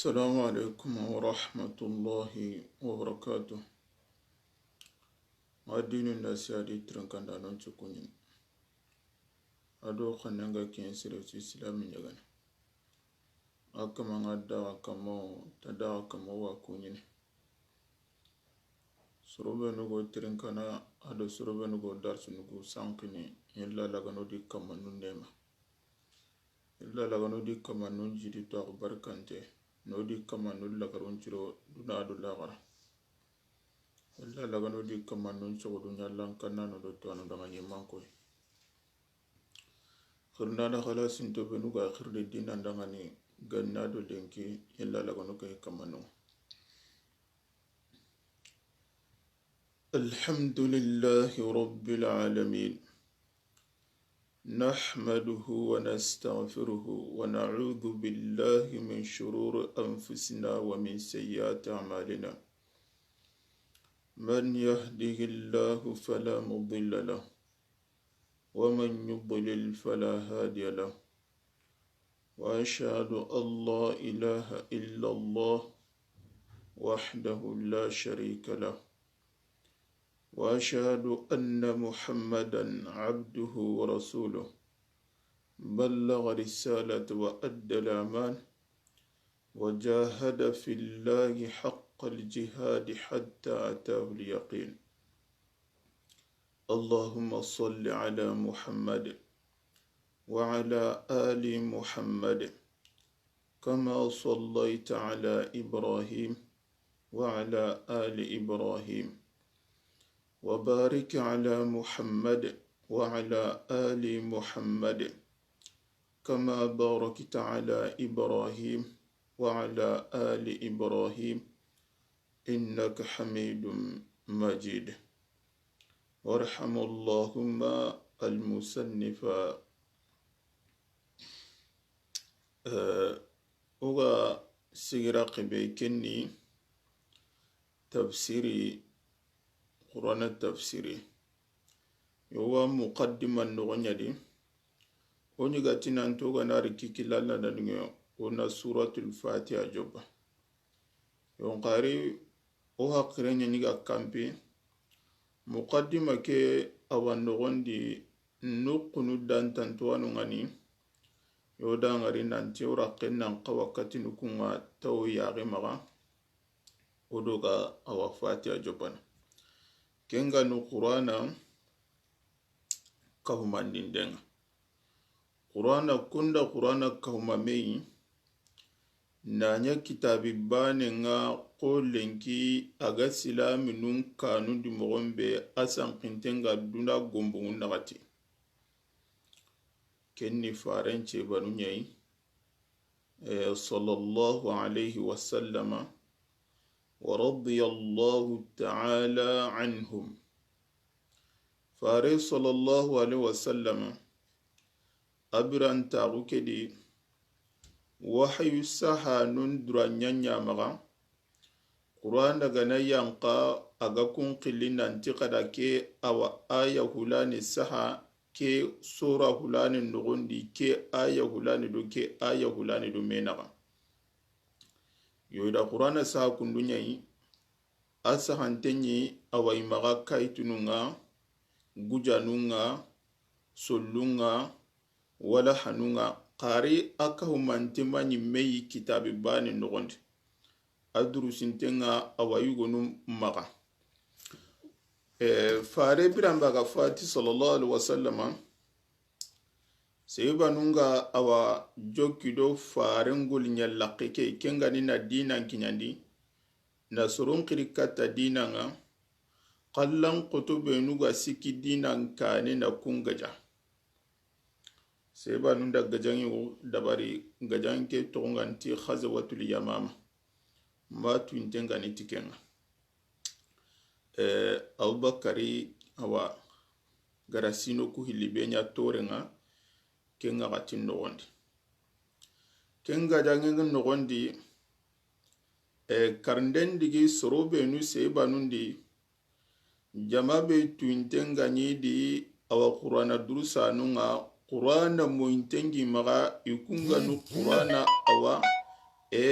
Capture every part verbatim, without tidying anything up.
Assalamu alaikum wa rahmatullahi wa barakatuh. Adinu nda siyadi tirinkanda non cukuni. Ado xananga ken sire su islami ɲagana. A kama nga daga kamo, ta daga kamo wa kuɲini. Sorobe nugo tirinkana, ado sorobe nugo darsu nugo sankini, illa lagano di kama nun nema. Illa lagano di kama nun jidi to a barkante, no di kama nun lagarun ciro duna do lagara. Illa lagano di kama nun sogo dunya lankana no do to anu daga ɲimankoy. Xirna da xala sinto benu ga xirde dinan dangani ganna do lenki illa lagano kay kamanu. الحمد لله رب العالمين. نحمده ونستغفره ونعوذ بالله من شرور أنفسنا ومن سيئات أعمالنا. من يهده الله فلا مضل له ومن يضلل فلا هادي له. وأشهد أن لا إله إلا الله وحده لا شريك له. وأشهد أن محمدا عبده ورسوله. بلغ رسالة وأدى الأمان وجاهد في الله حق الجهاد حتى أتاه اليقين. اللهم صل على محمد وعلى آل محمد كما صليت على إبراهيم وعلى آل إبراهيم وبارك على محمد وعلى آل محمد كما باركت على إبراهيم وعلى آل إبراهيم إنك حميد مجيد. وارحم اللهم المصنف. Eh, o ga sigira xebe kenni tafsiri, Qur'ana tafsiri. Yo wa muqaddima noxo ɲa di. O ɲi ga ti nan to ga na ri kiki lalla da dunge, o na Suratul Fatiha joppa. Yo n xari o haqire ɲa ɲi ga kampi. Muqaddima ke a wa noxon di nuqunu dantantuwanu ŋa ni. Yo da ŋari nanti o raqqen nan xa wakatinu ku ŋa tawo yaxe maxa. O do ga a wa Fatiha joppana. Ken ga nu Qur'ana kahumandindenŋa. Qur'ana kunda Qur'ana kahuma meyi. Na ɲa kitabi bane ŋa xo lenki a ga silaminun kanu di moxon be a sanqinten ga duna gombungun naxati. Ken ni faren cebanu ɲayi, eh, sallallahu alayhi wa sallama, wa radiyallahu ta'ala anhum. Fare sallallahu alayhi wa sallama, a birantaxu ke di, wahayu sahanun dura ɲaɲa maxa, Qur'ana ga na yanqa a ga kun xilli nanti xa da ke a wa aya hulani saha ke sura hulani noxon di ke aya hulani do ke aya hulani do me naxa. Yo da Qur'ana saha kundu ɲayi, a sahanten ɲi a wa i maxa kayitunun ŋa, gujanun ŋa, sollun ŋa, wala hanun ŋa, xari a kahumante ma ɲi meyi kitabi bane noxon di. A durusinten ŋa a wa yugonu maxa. Eh, fare biranbe ga fati sallallahu alaihi wasallama, seyibanun ga a wa jokki do faren goli ɲa laxe ke, ken ga ni na dinan kiɲandi, na soron xiri katta dinan ŋa, xallan xoto benu ga sikki dinan kane na kun gaja. Seyibanun da gajaŋi wo dabari, gajaŋ ke toxon ga nti Xazawatul Yamama. Ma tuwinten ga ni ti ken ŋa. Eh, Abubakari, awa, gara sino ku hilli be ɲa toren ŋa, ken ŋa xatin noxon di. Ken gajaŋen noxon di, eh, karnden digi soro benu seyibanun di, jama be tuwinten ga ɲi di, awa Qur'ana durusanun ŋa, Qur'ana moyinten gi maxa, i kun ga nu Qur'ana awa, e,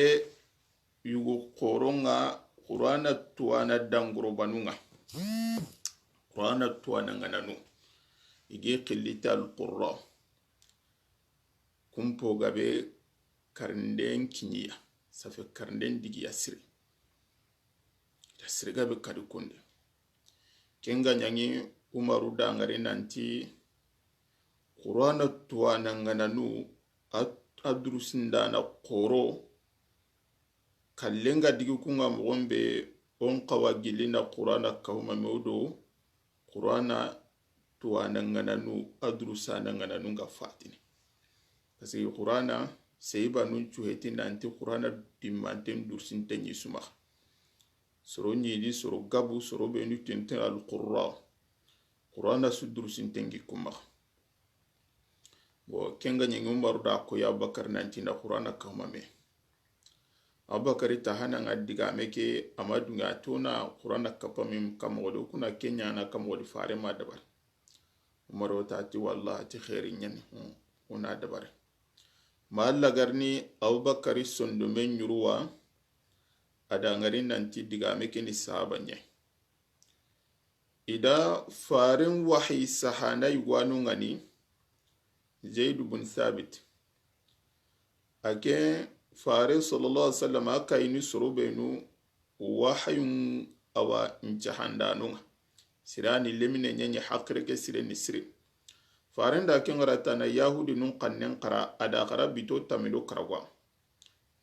yugo xoronŋa Qur'ana tuwana dangorobanunŋa. Qur'ana tuwana ŋananu. I gi xilli ti alqurra. Kumpo gabe karnden kiɲiya. Safe karnden digiya siri. Da siri gabe kadi konde. Kenga ɲangi Umaru dangari nanti Qur'ana tuwana ŋananu a durusindana xoro. Kallenga digi kunŋa moxon be, on xawa gilli na Qur'ana kahuma me o do Qur'ana tuwana ŋananu a durusana ŋananu nga fatini. Parce que Qur'ana seyibanun cuheti nanti Qur'ana dimmanten durusinten ɲi sumaxa. Soro ɲi di soro gabu soro benu tenten alqurra. Qur'ana su durusinten gi kumaxa. Bon, kenga ɲangi Umaru da ko ya Abubakar nanti na Qur'ana kahuma me. Abubakar ta hana ŋa digame ke ama dunga tona Qur'ana kapa min kamoxo do kuna kenya na kamoxo di fare ma dabari. Umaru ta ti wallahi ti xeeri ɲani. Una dabari. Ma Alla garni Abubakar sondomen ɲuruwa. A dangari nanti digame ke ni sahaba ɲe. I da faren wahayi sahana yuganu ŋani Zaidu bun Sabit. A ke fare sallallahu alaihi wasallam a kayini soro benu wahayun awa ncahandanunŋa. Sirani lemine ɲaɲi hakire ke sire ni sire. Faren da ke ŋara tana Yahudi nun xannen xara a da xara bito tamido karagwa.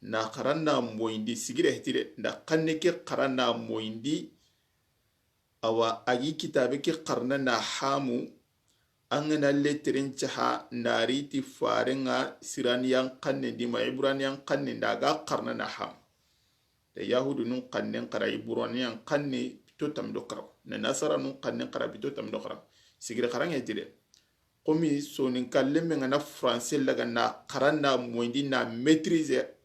Na xara na moyindi sigire hetire nda xanne ke xara na moyindi. Awa a gi kitabe ke xarana na hamu. An ga na leteren caha na ri ti farenŋa siraniyan xanne ndi ma ibraniyan xanne nda a ga xarana na hamu. Da Yahudi nun xannen xara ibraniyan xanne bito tamido karago na nasara nun xannen xara bito tamido karago. Sigire xaranŋe ti de. Komi soninka lemme ŋa na français laga na xara na moyindi na maîtriser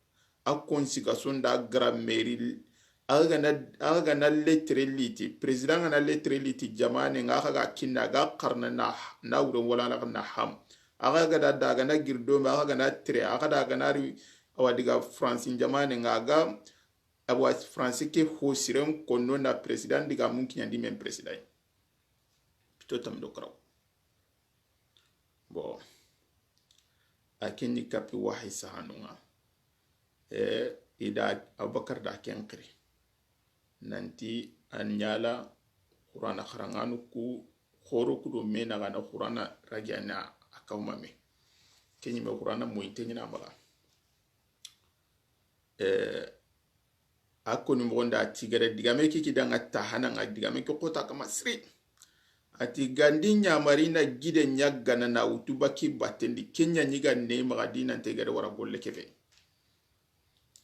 a consigason da grammaire. Axa ga na lettre liti président ŋa na lettre liti jamane ŋa axa ga kinna ga xarana na na wure wala na ham. Axa ga da daga na girdo ma axa ga na tere axa da ga na ri awa diga France jamane ŋa ga awa France ke ho siren konno na président diga mun kiɲandi men président. Pito tam do karaw. Bon, a ke ni kapi wahayi sahanun ŋa. E, i da Abubakar da ken xiri nanti a ɲa la Qur'ana xaranŋanu ku xoro ku do me na ga na Qur'ana ragiyana a kawma me. Ke ɲi me Qur'ana moyinte ɲi na maxa. E, a koni moxon da a ti gada digame ke ki danga ta hana ŋa digame ke xota kama siri. A ti gandi ɲamari na gide ɲa gana na wutu baki batten di ke ɲa ɲi ga ne maxa dinante gada wara golle kebe.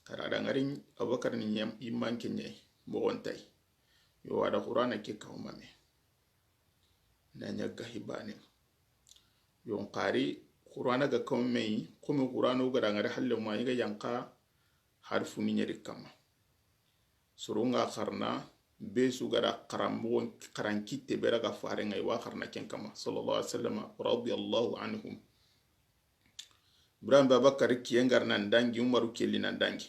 Xara da ŋari Abubakar ni ɲam imman ke ɲe moxon tay. Yo a da Qur'ana ke kawma me. Na ɲa gahi bane. Yon xari Qur'ana ga kawme yi, komi Qur'ana o ga da ŋari halle ma i ga yanqa harfu ni ɲeri kama. Soronga xarana be su ga da xaranmoxo xarankitte be ra ga farenŋa i wa xarana ken kama sallallahu alaihi wasallam radiyallahu anhum. Ibrahim Babakar kiyen gar nan dangi Umaru kelli nan dangi.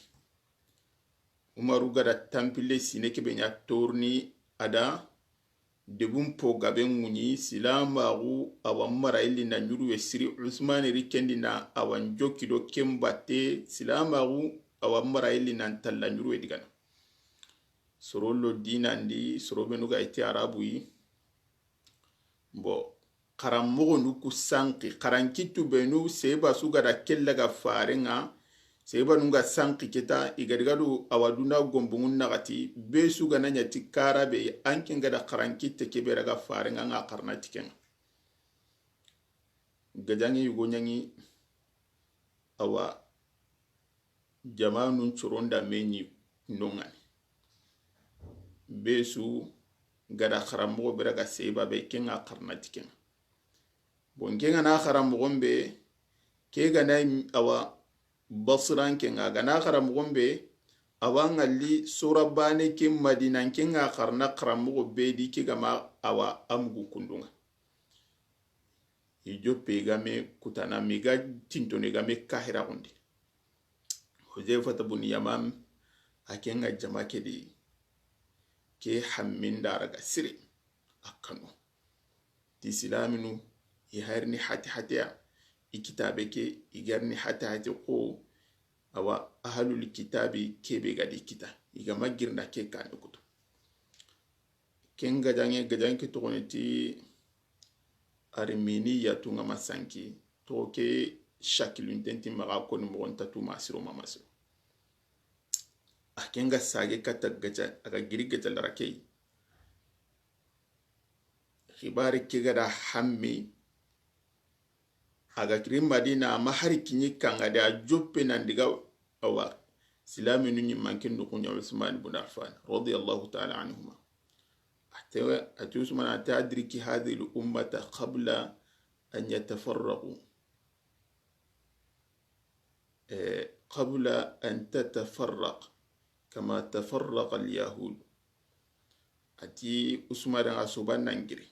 Umaru ga da tampille sine kebe ɲa torni a da debun po gabe ŋuɲi silamaxu awa mara illi na ɲuruwe siri Usmani ri kendi na awa njoki do ken batte silamaxu awa mara illi na ntalla ɲuruwe digana. Soro lo dinandi soro benu ga iti arabu yi. Bon, xaranmoxonu ku sanqi xarankittu benu seba su ga da kella ga farenŋa. Seba nu ga sanqi keta i ga diga do awa duna gombungun naxati be su ga na ɲa ti kara be an ken ga da xarankitte kebe ra ga farenŋa ŋa xarana ti kenŋa. Gajanŋe yugo ɲangi awa jamanun coronda me ɲi nongani. Be su ga da xaranmoxo be ra ga seba be kenŋa xarana ti kenŋa. Bon kenŋa na xaranmoxon be ke ga na awa Basran kenŋa ga na xaranmoxon be awa ŋalli sora bane ke Madina kenŋa xarana xaranmoxo be di ke ga ma awa a mugu kundunŋa. I joppe i ga me kutana mi ga tintone i ga me kahira xundi. Huzaifata bun Yaman A ke ŋa jama ke di, ke hammin da raga sire, a kanu. Ti silaminu, i hayrini hati hatiya, i kitabe ke, i ga rini hati hati ko, awa, ahalul kitabi ke be ga di kita, i ga ma girina ke kane kutu. Ken gajaŋe, gajaŋe ke toxoni ti Armini yatu ŋa ma sanki, toxo ke shakilunten ti maxa koni moxon tatu masiro ma masiro. A ken ga sage kata gaja, a ga giri gaja lara ke yi. Xibari ke ga da hammi, a ga kiri Madina, a ma hari kiɲi kanga de, a joppe nan diga, awa, silaminu ɲi manke nuxu ɲa Usman ibn Affan, radiyallahu ta'ala anhuma. Ate, ate Usman, ate adriki hadhihi al-ummata qabla an yatafarraqu. Eh, qabla an tatafarraq kama tafarraqa al-yahud. Ati Usman da ŋa soba nan giri.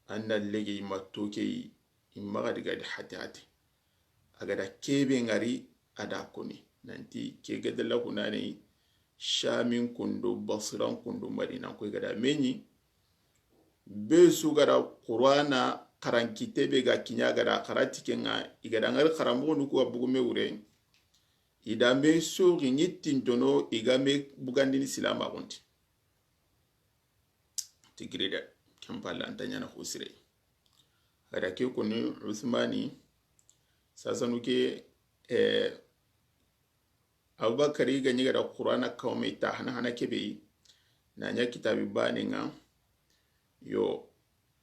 An na lege i ma toke yi, i maxa diga di hate hate. A ga da kebe ŋari, a da koni. Nanti ke ga da la hunane Shamin kundo, Basran kundo, Madina ko i ga da meɲi. Be su ga da Qur'ana xarankite be ga kiɲa ga da xara ti ke ŋa, i ga da ŋari xaranmoxonu ku ga bugu me wure. I da me soxi ɲi tintono, i ga me bugandini silamaxun ti. Ti giri de, ken palle anta ɲana xo sire. A ga da ke koni Usmani, sasanu ke, eh, Abubakari ga ɲi ga da Qur'ana kawme ta hana hana kebe yi, na ɲa kitabi bane ŋa, yo,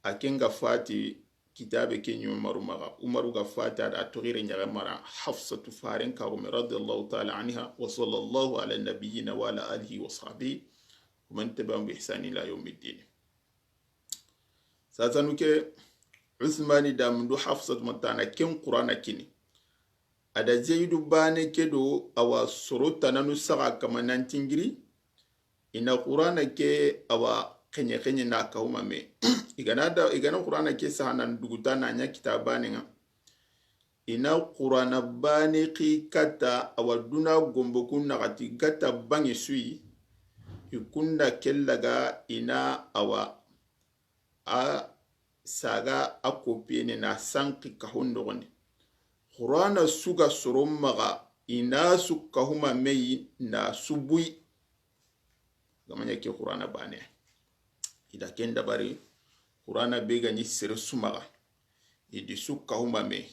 a ken ga fati kitabe ke ɲi Umaru maxa. Umaru ga fati a da toxire ɲaxe mara Hafsatu faren kagume radiyallahu ta'ala anha, wa sallallahu ala nabiyyina wa ala alihi wa sahbihi wa man tabi'ahum bi ihsan ila yawmiddin. Sasanu ke Usmani da mundu Hafsatu ma ta na ken Qur'ana kini. A da Zaidu bane ke do awa soro tananu saxa kama nan ti n giri. I na Qur'ana ke awa xeɲe xeɲe na kawuma me. I ga na da, i ga na Qur'ana ke saxa nan duguta na ɲa kitabe bane ŋa. I na Qur'ana bane xi kata awa duna gombo ku naxati gata bange su yi. I kunda ke laga i na awa a saga a kopiyene na sanki kahun noxondi. Qur'ana su ga soro maxa, i na su kahuma me yi na su buyi. Ga ma ɲa ke Qur'ana bane. I da ken dabari, Qur'ana be ga ɲi sere su maxa, i di su kahuma me.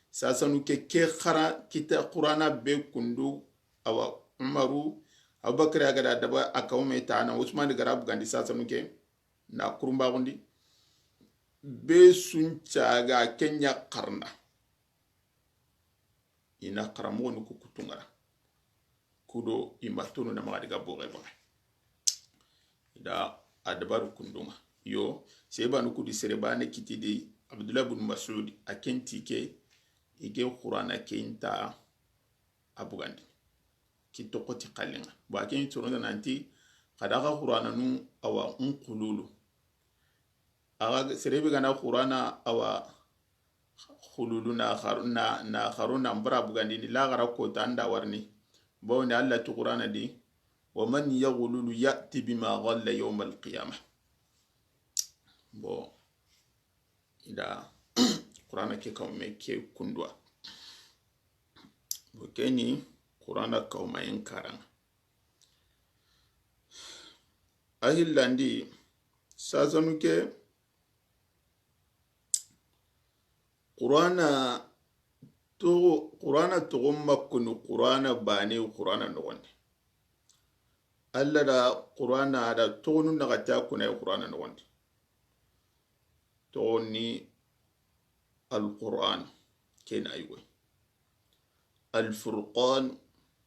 Sasanu ke, ke xara kita Qur'ana be kundu, awa, Umaru, Abubakar a ga da daba a kahume ta na, Usmani ga ra bugandi sasanu ke, na kurumbaxundi. Be su n caga ke ɲa xarana. I na xaranmoxonu ku kutu ŋara. Kudo i ma tonu na maxa diga boxe baxe. I da a dabaru kundu ŋa. Yo, sebanu ku di sere bane kiti di Abdullah bin Mas'ud, a ken ti ke, i ke Qur'ana ke nta a bugandi. Ki toxo ti xalle ŋa. Bon, a ken toronda nanti, xa da xa Qur'ana nu awa n xululu. Axa sere be ga na Qur'ana awa xululu na xaru, na, na xaru na mbara bugandini laxara kota anda warini. Bawni Allah ti Qur'ana di, wa man yaghlulu ya'ti bima ghalla yawmal qiyamah. Bon, i da Qur'ana ke kawme ke kunduwa. Bon, keni Qur'ana kawmayen karaŋa. A hillandi, sasanu ke, Qur'ana toxo, Qur'ana toxo ma koni Qur'ana bane Qur'ana noxondi. Allah da Qur'ana da toxonu naxati a kunayi Qur'ana noxondi. Toxoni Al-Qur'an, ken na yigoy. Al-Furqan,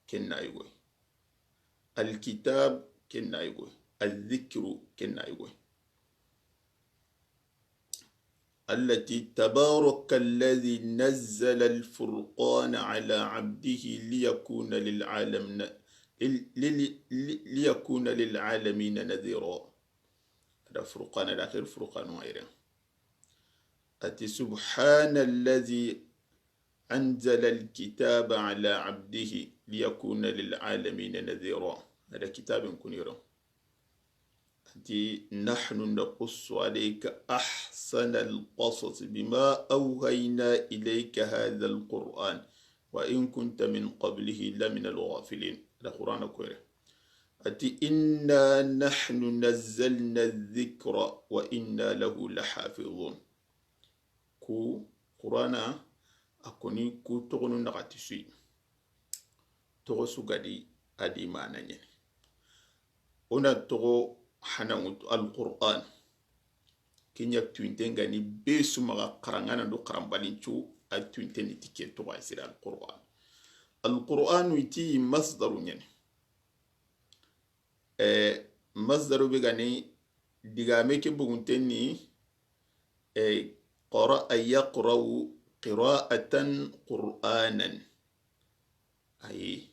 ken na yigoy. Al-Kitab, ken na yigoy. Al-Zikru, ken na yigoy. التي تبارك الذي نزل الفرقان على عبده ليكون للعالم، لل-، لل-، ليكون للعالمين نذيرا. هذا فرقان الآخر، فرقان غيره. أتي سبحان الذي أنزل الكتاب على عبده ليكون للعالمين نذيرا. هذا كتاب كنيرا. أنت نحن نقص عليك أحسن القصص بما أوحينا إليك هذا القرآن وإن كنت من قبله لمن الغافلين. هذا قرآن كويرا. أتي إنا نحن نزلنا الذكر وإنا له لحافظون. Ku Qur'ana a koni ku toxonu naxati su yi. Toxo su ga di a di mana ɲeni. O na toxo hanaŋutu Alqur'an. Ke ɲa tunte ŋa ni be su maxa xaraŋana do xaranbalincu a tunte ni ti ke toxo a yi siri Alqur'an. Alqur'anu i ti masdaru ɲeni. Eh, masdaru be ga ni digame ke bugunten ni, eh, qara'a yaqra'u qira'atan qur'anan. Ayi,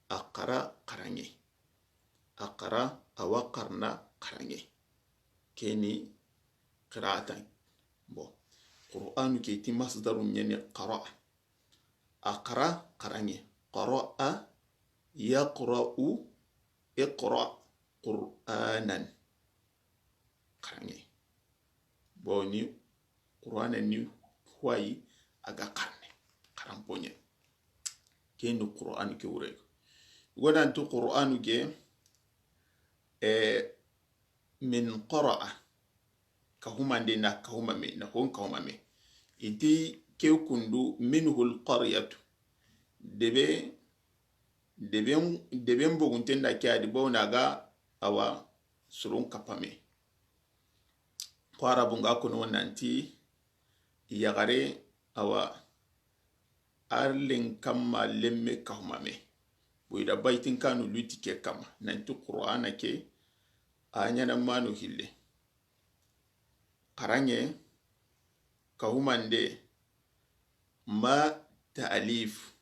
a xara xaraŋe. A xara, a wa xarana xaraŋe. Ke ni qira'atan. Bon, Qur'anu ke ti masdaru ɲeni qara'a. A xara xaraŋe. Qara'a yaqra'u iqra qur'anan. Xaraŋe. Bon, ni Qur'ana ni hoyi a ga xarane. Xaranpo ɲa. Ke ni Qur'anu ke wure. Wadantu Qur'anu ke, eh, min qara'a. Kahumande na kahumame, na hon kahumame. I ti ke kundu minhul qaryatu. Debe, debe, debe mbogunten da ke a di bawo na ga awa soron kapame. Ko Arabu ŋa kono nanti yaxare awa arlen kamma lemme kahumame. Bo i da baytin kanu luti ke kamma. Nanti Qur'ana ke a ɲana manu hille. Xaraŋe kahumande ma ta'alif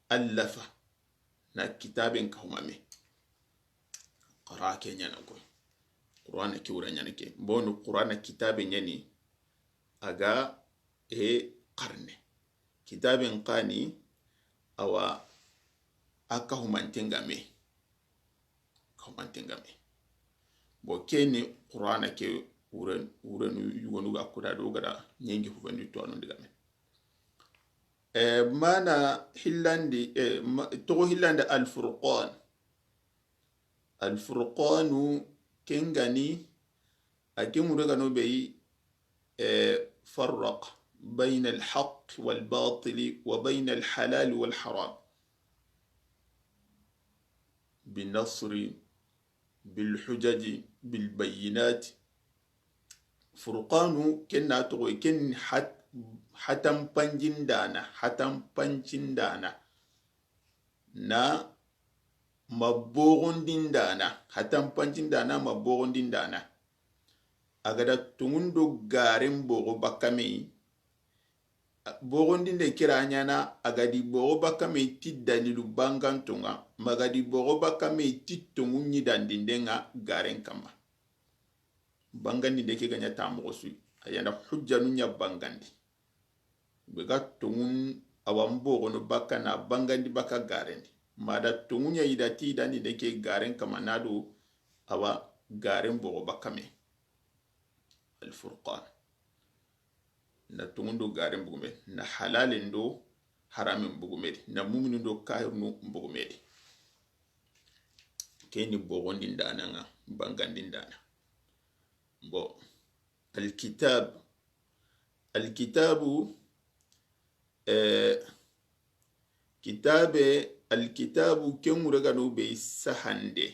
allafa na kitaben kahumame. Qara ke ɲana ko. Qur'ana ke wura ɲana ke. Bonu Qur'ana kitabe ɲani a ga e xarne. Kitaben xa ni awa a kahumanten ga me. Kahumanten ga me. Bon, ke ni Qur'ana ke wuren, wurenu yugonu ga kuda do gada ɲengi hubenu to anu diga me. Eh, mana hillandi, eh, ma, togo hillandi Al-Furqan. Al-Furqanu kengani a ke mure gano be yi, eh, farraq bayna al-haqq wal-batili wa bayna al-halal wal-haram. Bin-nasri, bil-hujaji, bil-bayyinati. Furqanu ken na togo ken hat-, hatanpanjindana, hatanpanjindana. Na ma bogondindana, hatanpanjindana ma bogondindana. A ga da tonŋun do garen bogo bakka me yi. Bogondinde kira ɲana a ga di bogo bakka me yi ti dalilu bangantonŋa, ma ga di bogo bakka me yi ti tonŋu ɲidandindenŋa garen kamma. Bangandinde ke ga ɲa ta moxo su yi, a yanda hujjanu ɲa bangandi. Be ga tonŋun awa mbogono bakka na bangandi bakka garendi. Ma da tonŋu ɲa yi da ti dandi de ke garen kamma na do awa garen bogo bakka me. Al-Furqan. Na tonŋun do garen bogu me, na halalen do haramen bogu me di, na muminu do kahirnu bogu me di. Ke ni bogondindana ŋa, bangandindana. Bon. Alkitab. Alkitabu, eh, kitabe, alkitabu, ken ŋure gano be sahande.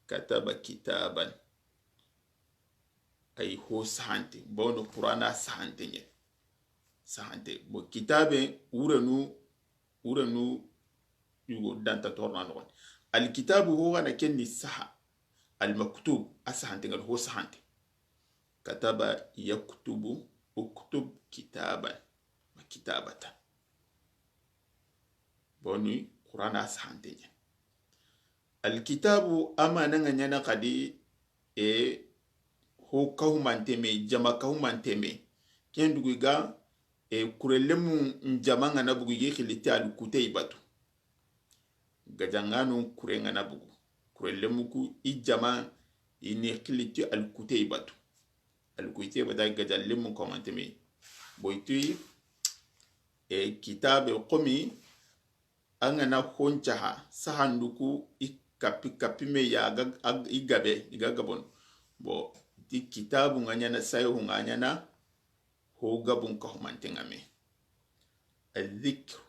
Kataba kitaban. Ay ho sahante. Bono Qur'ana sahante ɲe. Sahante. Bo kitabe wurenu wurenu yugo danta torna noxon. Alkitabu ho gana ken ni saha. Almaktub, a sahante ŋa do ho sahante. Kataba yaktubu, uktub kitaban, ma kitabatan. Boni Qur'ana a sahante ɲa. Alkitabu a mana ŋa ɲana xadi, e, ho kahumante me, jama kahumante me. Ken dugu ga E, kurelemu njama ŋa na bugu, i gi xiliti alkutey batu. Gajaŋanu kure ŋa na bugu. Kurelemu ku i jama i ni xiliti alkutey batu. Alkutey batu, gajalemu komante me. Boyti, e, kitabe komi, an ga na honcaha, sahanduku, i kapi, kapi me ya ga, ag-, i gabe, i ga gabon. Bo, ti kitabu ŋa ɲana, sayo ŋa ɲana, ho gabun ka humante ŋa me. Azikr,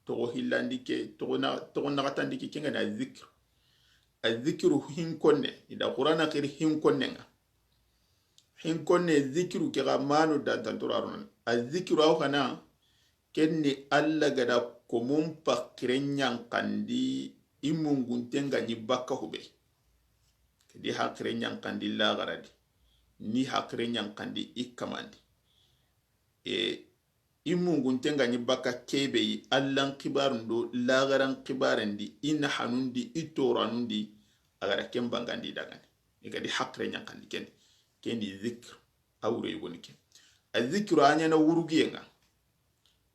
toxo hillandi ke, toxo na, toxo naxatandi ke, ke ŋa na azikr. Azikru hinkonne, i da Qur'ana xiri hinkonne ŋa. Hinkonne zikru ke ga manu dantantora ronan. Azikru aw xana, Ken ni Alla ga da komun paxire ɲanqandi i mungunten ga ɲi bakka hube. Kedi haxire ɲanqandi laxaradi, ni haxire ɲanqandi i kamandi. E, i mungunten ga ɲi bakka kebe yi, Allan xibarun do laxaran xibaren di, i nahanun di, i toranun di, a ga da ken bangandi dangani. I ga di haxire ɲanqandi ken. Ken di zikr, a wure yogoni ke. A zikru a ɲana wurugiyen ŋa.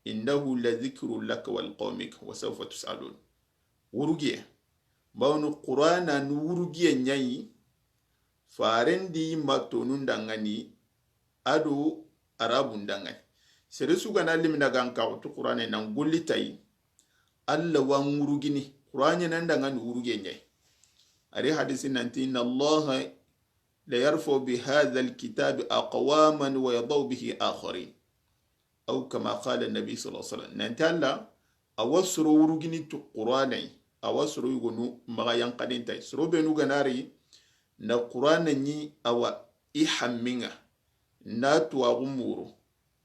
Innahu la zikrun laka wa li qawmik wa sawfa tus'alun. Wurugiye. Bawnu Qur'ana ni wurugiye ɲa yi, farendi ma tonun dangani, a do Arabun dangani. Sere su ga na limina ga n kaxutu Qur'ana nan golli tayi, Alla wa n wurugini. Qur'ana nan dangani wurugiye ɲa yi. A ri hadisi nanti, inna Allaha la yarfa'u bi hadha alkitabi aqwaman wa yada'u bihi akharin. Aw kama qala nabi sallallahu alaihi wasallam. Nanti Alla, a wa soro wurugini tu Qur'ana yi, a wa soro yogonu maxa yanqaden tayi. Soro benu ga na ri na Qur'ana ɲi a wa i hamminŋa, na tuwaxu muru,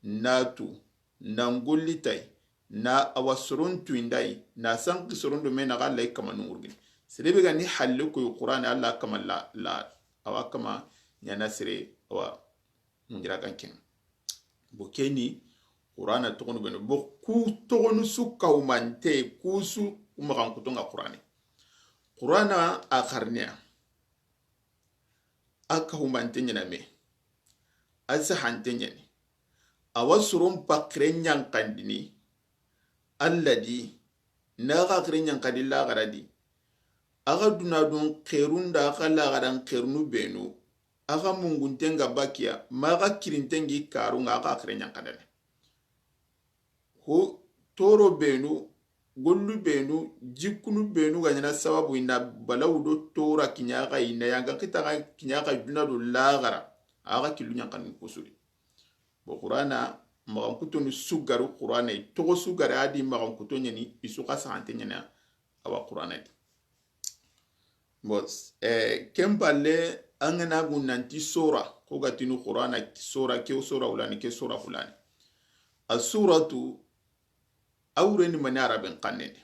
na tu, na n golli tayi, na a wa soron tuyinda yi, na sanki soron do me na xa Alla i kamanu wurugini. Sere be ga ni halle koyi Qur'ana, Alla kama la, la, a wa kama ɲana sere, a wa munjira gan ken. Bo keni Qur'ana toxonu benu. Bo ku toxonu su kawumante, ku su maxankuto ŋa Qur'ana. Qur'ana a xarniya. A kawumante ɲana me. A sahante ɲani. A wa soron paxire ɲanqandini. Alla di, na xa xire ɲanqandi laxara di. A xa duna dun xerun da, a xa laxaran xerunu benu, a xa mungunten ga bakiya, ma a xa kirinten gi karun ŋa, a xa xire ɲanqandane. Ho toro benu, gollu benu, jikkunu benu ga ɲana sababu i na balawu do tora kiɲa xa, i na yanga kita xa kiɲa xa duna do laxara, a xa killu ɲanqandini kusuri. Bo Qur'ana maxankutonu su gari Qur'ana yi, toxo su gari a di maxankuto ɲani, i su xa sahante ɲana a wa Qur'ana di. Bon, eh, ken palle, an ga na gu nanti sora, ko ga tini Qur'ana sora, ke sora wulani, ke sora wulani. A suratu, a wureni mani araben xannen di.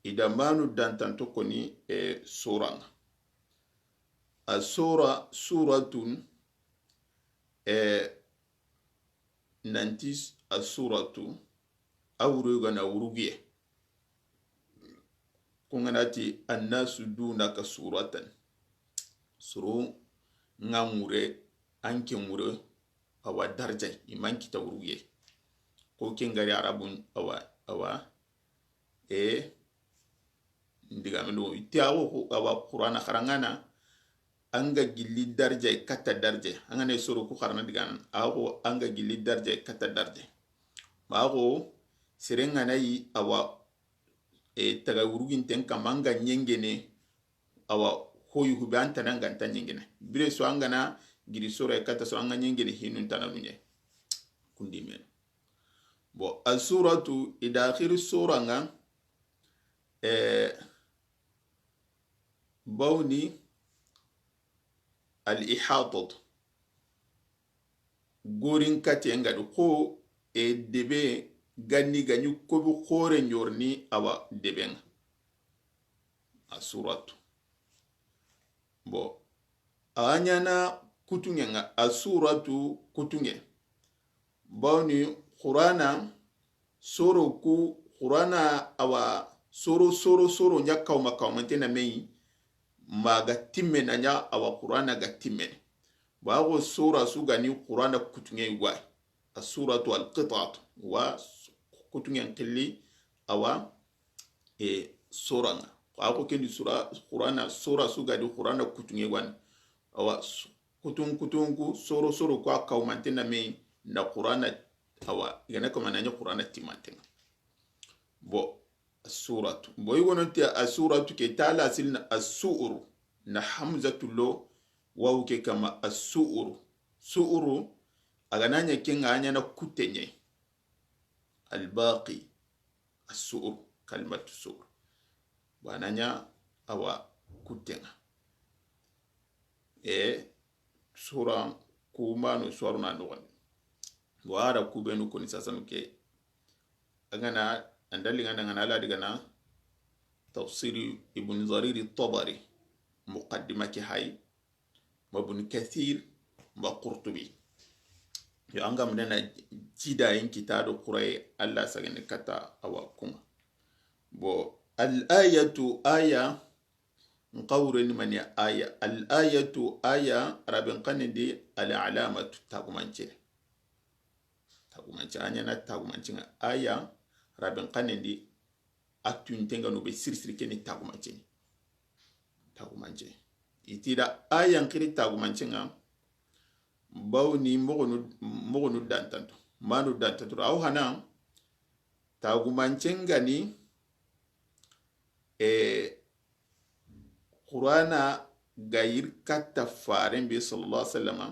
I da manu dantanto koni, eh, sora ŋa. A sora, suratun, eh, nanti a suratu, a wure ga na wurugiye. Ko ŋa na ti annasu dunaka suratan. Soro ŋa ŋure, an ke ŋure, a wa darja, i man kita wurugiye. Ko ken gari arabun, a wa, a wa, e, ndiga mendo, iti a wo, a wa Qur'ana xaranŋana, an ga gilli darja, katta darja. An ga ne soro ku xarana diga nan, a wo, an ga gilli darja, katta darja. Ma a wo, sere ŋa na yi, a wa, e, taga wuruginten kama, an ga ɲengene, a wa, hoyu hube an tana ga nta ɲengene. Bire so an ga na giri soro e katta so an ga ɲengene hinun tana nuɲe. Kundi men. Bon, a suratu, i da xiri sora ŋa, eh, bawni al ihatat. Gorin kate nga di ko, e, debe ganni gaɲi kobi xore ɲorni a wa debe ŋa. A suratu. Bon, a ɲana kutunŋe ŋa, a suratu kutunŋe. Bawni Qur'ana soro ku, Qur'ana a wa soro, soro, soro ɲa kawma kawmante na me yi, ma ga timme na ɲa a wa Qur'ana ga timme. Ba go sora su gani Qur'ana kutunŋe yi wa yi. Assuratu alqit'atu, wa kutuŋen xilli, awa, e, soranŋa. A ko kendi sura, Qur'ana sora su ga di Qur'ana kutuŋe wani. Awa, su-, kutun, kutun ku, soro, soro ku a kawmanten na me na Qur'ana, awa, i ga na kama na ɲa Qur'ana timanten. Bon, assuratu. Bon, i gono ti assuratu ke tala silna assu'uru. Na hamzatu lo, wawu ke kama assu'uru. Su'uru, a ga na ɲa kenŋa, a ɲa na kuteɲe. Albaqi, assu'uru, kalimatu su'uru. Bon, a na ɲa awa kuteŋa. E, sura ku manu suwaru na noxon. Bon, a ra ku benu koni sasanu ke. A ga na, an da li ga na, a ga na la di ga na tafsiri Ibn Jariri Tabari, muqaddima ke hay, ma Ibn Kathir, ma Qurtubi. Yo, an ga muna na jida yin kita do Qur'an, Allah sagene kata awa kuŋa. Bon, al ayatu aya, n xa wure ni mani aya. Al ayatu aya, Araben xannen di, al alamatu, tagumance. Tagumance, a ɲa na tagumance ŋa. Aya, Araben xannen di, a tunten ga no be siri siri, ke ni tagumance ni. Tagumance. I ti da aya n xiri tagumance ŋa, bawo ni moxonu, moxonu dantanto. Manu dantanto. Aw hana, tagumance ŋa ni, e, Qur'ana ga yiri katta faren be sallallahu alaihi wasallama,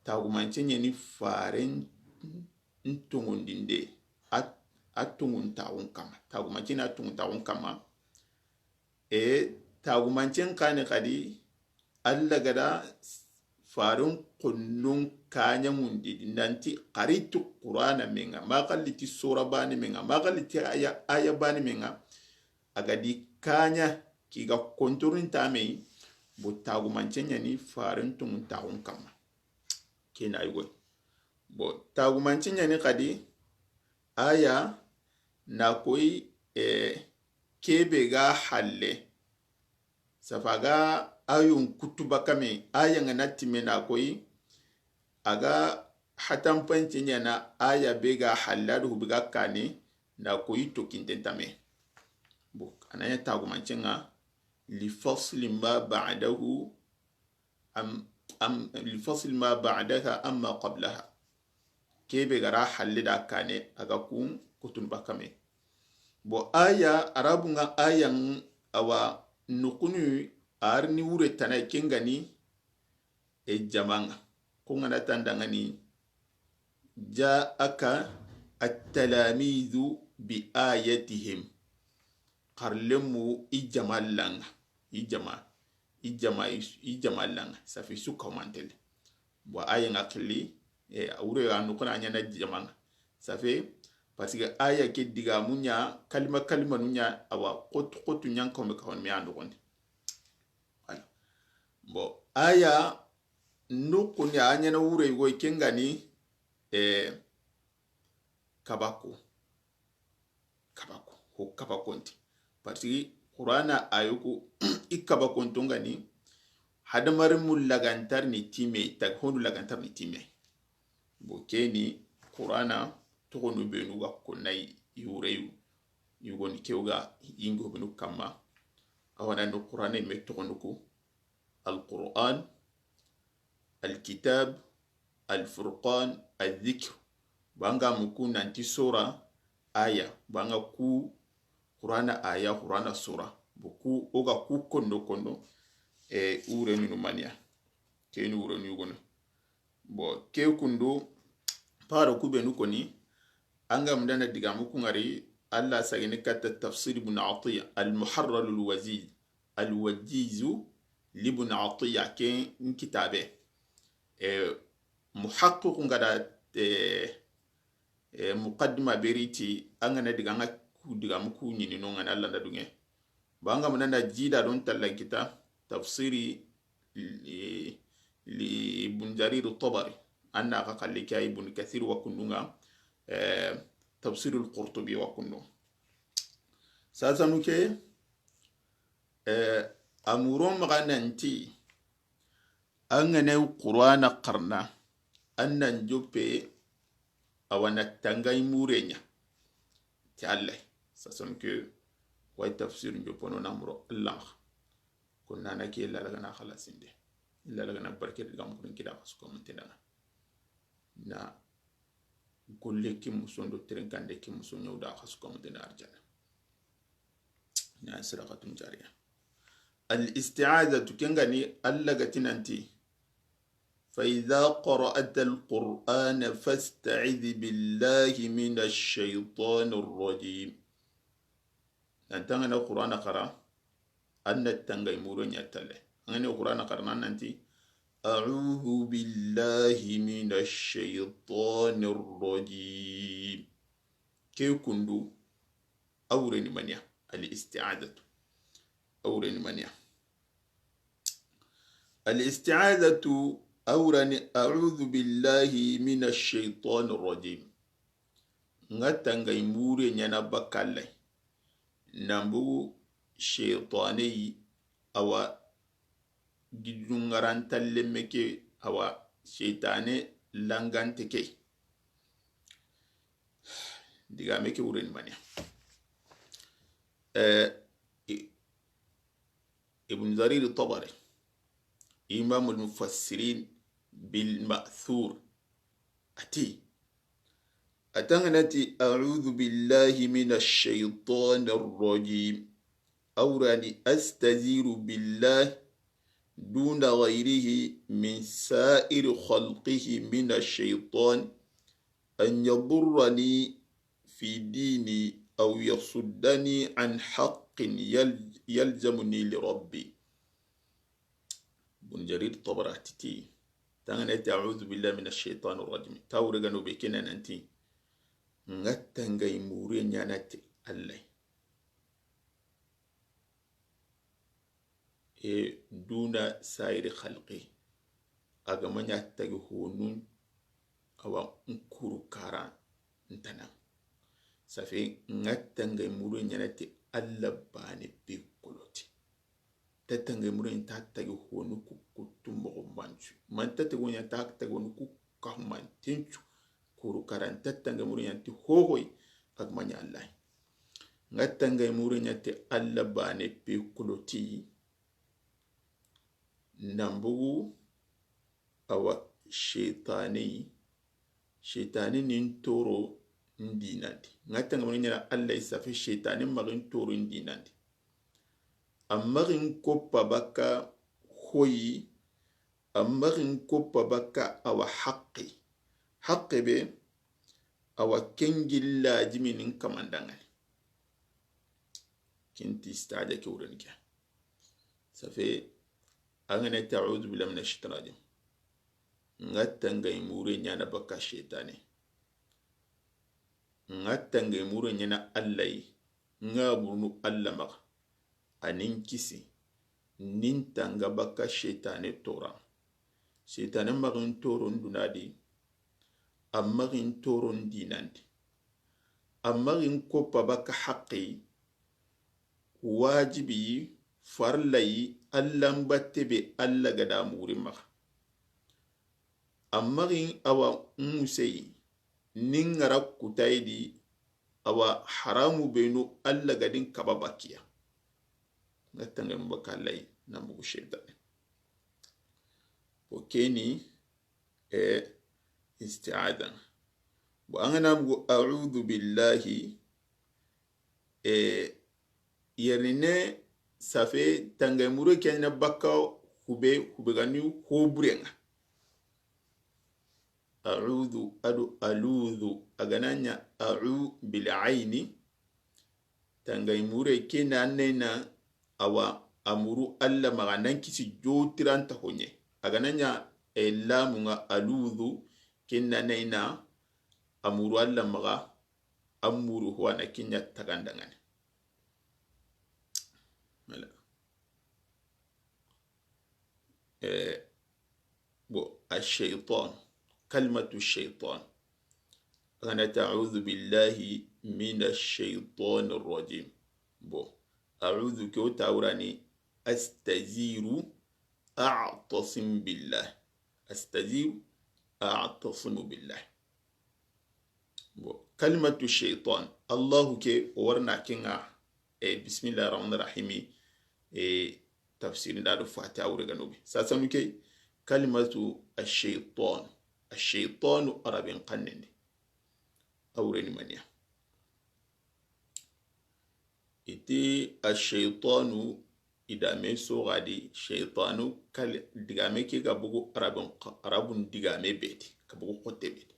tagumance ɲa ni faren n tongondinde, a, a tongun taxun kamma. Tagumance na tongun taxun kamma. E, tagumancen xa ni xadi, Allah ga da faren xonnon kaɲaŋundi nanti xari ti Qur'ana me ŋa, ma xalli ti sura bane me ŋa, ma xalli ti aya, aya bane me ŋa, a ga di kaɲa ki ga kontorin ta me yi, bon, tagumance ɲa ni faren tungun taxun kamma. Ke na yi goy. Bon, tagumance ɲa ni xadi, aya na koyi, e, kebe ga halle. Safa ga ayun kutuba kame, aya ŋa na timme na koyi, a ga hatanpance ɲa na aya be ga halle, a do be ga kane, na koyi to kinten tame. Bon, a na ɲa tagumance ŋa, li fasli ma ba'dahu, am, am, li fasli ma ba'daha amma qablaha. Kebe ga ra halle da kane, a ga kun kutun bakame. Bon, aya, Arabu ŋa aya ŋ, awa, nukunu, arni wure tana ken ga ni, e, jamaŋa. Ko ŋa na tanda ŋa ni, ja'aka at-talamizu bi ayatihim. Xarlemu i jama laŋa. I jama. I jama, i, i jama laŋa. Safi su kawmantele. Bon, aya ŋa xilli, e, a wure ga nukuna ɲa na jamaŋa. Safi, parce que aya ke digamu ɲa, kalima, kalimanu ɲa, awa, xotu, xotu ɲa n kawme kawon me a noxondi. Voilà. Bon, aya, nukuni a ɲa na wure goy ken ga ni, e, kabako. Kabako. Ho kabakonti. Parce que Qur'ana ayoku i kabakonto ŋa ni hadamaren mu lagantar ni time, tag honu lagantar ni time. Bon, ke ni Qur'ana toxonu benu ga konna i wure yu. Yugo ni kewga yingo benu kamma. Awana no Qur'ana me toxonu ku. Al-Qur'an, Al-Kitab, Al-Furqan, Al-Dhikr. Banga muku nanti sura aya, banga ku Qur'ana aya, Qur'ana sura. Buku oga ku kondo kondo, e, ure minu mania. Keni ure nu gono. Bon, ke kundu, paro kubenu koni, anga mdana digamu kungari, Allah sagini katta tafsir Ibn Atiyya, Al-Muharrar Al-Waziz, Al-Wajizu Libn Atiyya, ken kitabe. E, muhaqqiqu ngada, e, e, muqaddima beriti, angana diga anga ku digamu ku ɲini no ngana Allah nda dunge. Banga mdana jida don tallan kita, tafsiri li, li Ibn Jarir Tabari, anna ka kalli kya Ibn Kathir wa kundunga, eh, Tafsirul Qurtubi wa kundu. Sasanu ke, eh, amuro maga nanti, angane Qur'ana karna, annan joppe, a wa na tangay mure ɲa ti Allah. Sachant que way tafsir n jopono na muro Allah maxa. Ko nana ke lala gana xalasinde. Lala gana barke diga mukurin kida xasu ko mantena. Na golle ke musondo terenkande ke muso ɲawda xasu ko mantena arjana. Na sadaqatun jariya. Al isti'adatu kengani Allah gatinanti. فإذا قرأت القرآن فاستعذ بالله من الشيطان الرجيم. Nanti an ga na Qur'ana xara, an na tangay mure ɲa ti Allah. An ga na Qur'ana xara, nan nanti, أعوذ بالله من الشيطان الرجيم. Ke kundu, a wure ni maniya, al isti'adatu. A wure ni maniya. Al isti'adatu, a wure ni, أعوذ بالله من الشيطان الرجيم. N ga tangay mure ɲaana bakka Allah. Nan bugu shaytane yi, a wa gidungaranta lemme ke, a wa shaytane langante ke. Digame ke wure ni maniya. Eh, i-, Ibn Jarir Tabari, Imamul Mufassirin bil Ma'thur, a ti, a ta ga na ti, أعوذ بالله من الشيطان الرجيم. A wure ni, أستجير بالله دون غيره من سائر خلقه من الشيطان أن يضرني في ديني أو يصدني عن حق يل-، يلزمني لربي. Ibn Jarir Tabari a ti, ta ga na ti, أعوذ بالله من الشيطان الرجيم. Ta wure ga no be ke na nanti, n ga tangay mure ɲaana ti Allah. E, دون سائر خلقه. A ga ma ɲa tagi honu, a wa n kuru kara n tana. Ça fait, n ga tangay mure ɲaana ti Allah baane be koloti. Ta tangay mure ɲa ta tagi honu ku kutu moxo mancu. Man ta tagi honu ta tagi honu ku kahumantencu. Kuru kara n ta tangay mure ɲaana ti hohoy, a ga ma ɲa Allah. N ga tangay mure ɲaana ti Allah baane be koloti. Nan bugu a wa shaytane yi, shaytane ni n toro n dinandi. N ga tangay mure ɲaana Allah yi, ça fait shaytane maxa n toro n dinandi. A maxa n koppa bakka hoyi, a maxa n koppa bakka a wa haqqe. Haqqe be, a wa ken gilla jiminin kamandangani. Ken ti isti'aza ke wure ni ke. Ça fait, an ga na ti أعوذ بالله من الشيطان الرجيم. N ga tangay mure ɲaana bakka shaytane. N ga tangay mure ɲaana Allah yi. N ga murunu Allah maxa. A ni n kisi. Ni n tanga bakka shaytane toran. Shaytane maxa n toro n dunadi. A maxa n toro n dinandi. A maxa n koppa bakka haqqe yi, wajibi yi, farilla yi, Allah n batte be Allah ga da muri maxa. A maxa n a wa n muse yi, ni n ŋara kutayidi, a wa haramu benu Allah ga di n kaba bakka ya. N ga tanganu bakka Allah yi, na mugu shaytane. Bo keni, e, isti'aza. Bo an ga na mugu a'udhu billahi, e, yerine safe tangay mure kenya bakka hube, hube gani ho burenga. A'udhu, ado aludhu, a ga na ɲa a'u bil aini, tangay mure ke na nena a wa a muru Allah maxa nan kisi jotiranta honye. A ga na ɲa, e, lamu ŋa aludhu, ke na nena a muru Allah maxa, a muru ho a na ke ɲa tagandangani. Voilà. E, bo, ash-shaytan, kalimatu shaytan. A ga na ti a'udhu billahi minash shaytanir rajim. Bo, a'udhu ke o tawrani, astaziru, a'tasim billah. Astaziru, a'tasimu billah. Bon, kalimatu shaytan, Allahu ke, o warna kenga, e, bismillahi rahmani rahimi, e, tafsiri nda do fati a wure gano be. Sasanu ke, kalimatu ashaytan, ashaytanu arabin xannen di. A wure ni maniya. Iti ashaytanu, i da me soxadi, shaytanu, kal-, digame ke ga bugu arabun, arabun digame beti, ga bugu xotte beti.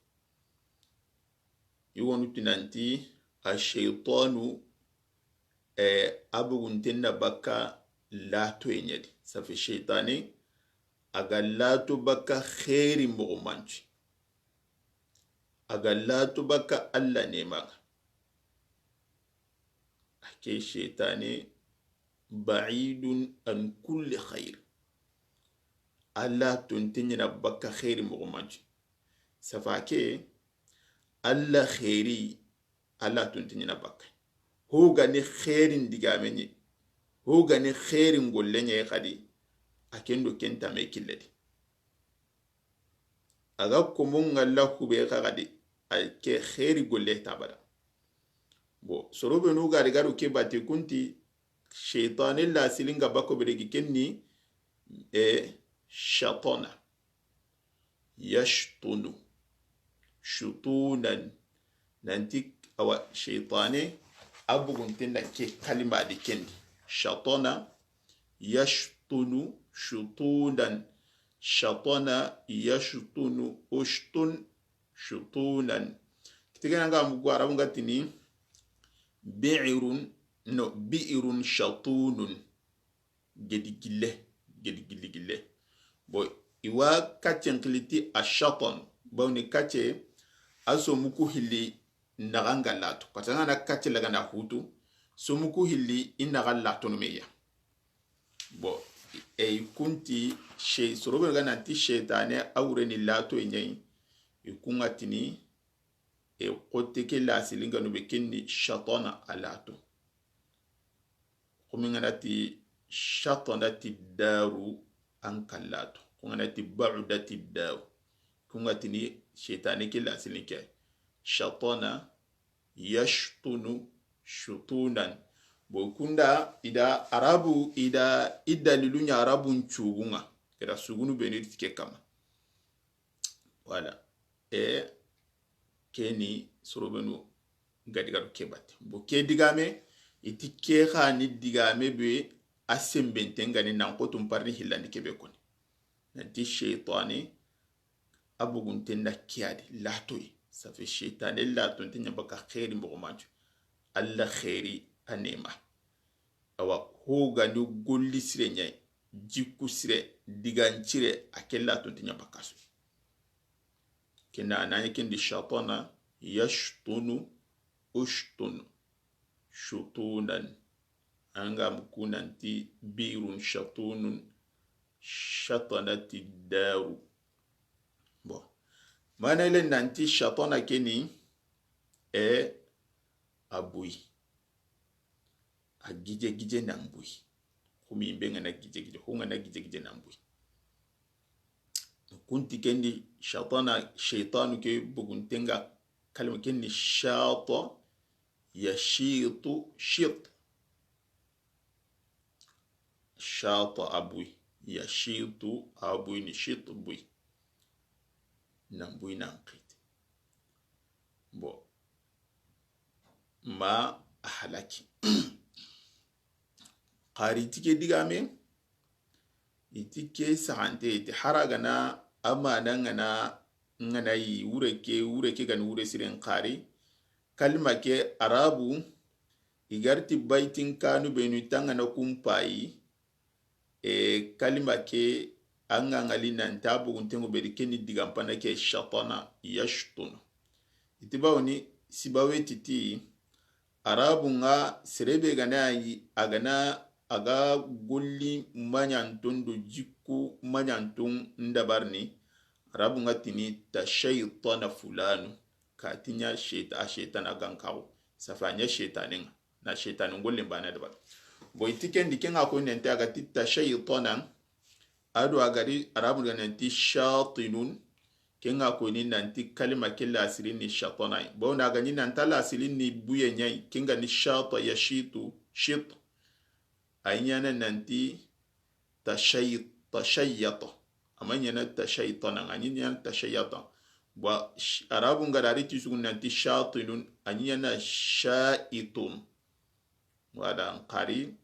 I wonu tinanti, ashaytanu, eh, a bugunten na bakka latoye ɲa di. Safe shaytane, a ga lato bakka xeeri moxo manci. A ga lato bakka Alla neema ŋa. A ke shaytane, ba'idun an kulli khair. Alla tonte ɲana bakka xeeri moxo manci. Safa ke, Alla xeeri, Alla tonte ɲana bakka. Ho ga ni xeerin digame ɲi, ho ga ni xeerin golle ɲi xadi, a ken do ken tame kille di. A ga komo ŋalla kube xa xadi, a ke xeeri golle ta bada. Bon, soro benu ga ri ga ru ke bati kunti, shaytane la silinga bako beregi kenni, e, shatana. Yashtunu. Shutunan. Nanti, awa, shaytane, a bugunten na ke kalima di kendi. Shatana, yashtunu, shutunan. Shatana, yashtunu, ushtun, shutunan. Kitigana nga mugu arabu nga tini, bi'irun, no, bi'irun shatunun. Gedi gille, gedi gilli gille. Bon, i wa kacce nkiliti a shatan. Bawni kacce, a somu ku hilli naxa nga lato. Parce que a nga na kacce laga na hutu, somu ku hilli i naxa lato no meya. Bon, e kunti shay-, soro be ga nanti shaytane a wure ni lato e ɲayi, i kunga tini, e xotte ke la silinga no be kenni shatana a lato. Xumi nga na ti shatanati daru an kallato. Xumi nga na ti ba'udati daru. Kunga tini shaytane ke la silin ke. Shatana yashtunu shutunan. Bo kunda i da arabu, i da i dalilu ɲa arabun cugunga. Keda sugunu beni ti ke kama. Voilà. E keni sorobenu ga digaru ke batte. Bo ke digame, i ti ke xa ni digame be a sembenten ga ni nan xotum parni hillandi ke be koni. Nanti shaytane, a bugunten na ke ya di, latoyi. Safe shaytane latonte ɲa baka xeeri moxo mancu. Alla xeeri a neema. Awa, ho gandi golli sire ɲa yi, jikku sire, digan cire, a ke latonte ɲa baka su. Kena a na ɲi kendi shatana, yashtunu, ushtun, shutunan. An ga muku nanti birun shatunun, shatanati daru. Bon. Mana ile nanti shatana keni, e, a buyi. A gije gije nan buyi. Xumi be nga na gije gije, xo nga na gije gije nan buyi. Kunti kendi shatana, shaytanu ke bugunten ga kalima kendi shata, yashitu, shit. Shata a buyi, yashitu a buyi ni shit buyi. Nan buyi nan xiti. Bon. Ma a halaki. Xari ti ke digame, i ti ke saxante, i ti hara gana, a mana ngana, ngana yi wure ke, wure ke gani wure siren xari. Kalima ke arabu, i garti baytin kanu benu tangana kumpayi, e, kalima ke, a nga ngali nan ta buguntengo beri keni digampana ke shatana, yashtunu. I ti bawoni, sibawe ti ti, arabu nga serebe gana yi, a gana, a ga golli maɲantun do jikku maɲantun ndabarni, arabu nga tini tashaytana fulanu, ka ti ɲa shayta-, a shaytana gankawo, safa ɲa shaytanen nga. Na shaytanin gollen bana dabari. Bon, i ti kendi, ken ga ko nente a ga ti tashaytanan, a do a gari arabu ga nenti shatinun, Ken ŋa ko ni nanti kalima ke lasiri ni shatana yi. Bon, na ga ni nanta lasiri ni buye ɲa yi, ken ga ni shata yashitu, shit. A yi ɲaana nanti tashay-, tashayyata. A ma ɲaana tashaytana, a ɲi ɲaana tashayyata. Bon, sh-, Arabu ŋa da ri ti sugu nanti shatinun, a ɲi ɲaana shaitun. Wala n xari,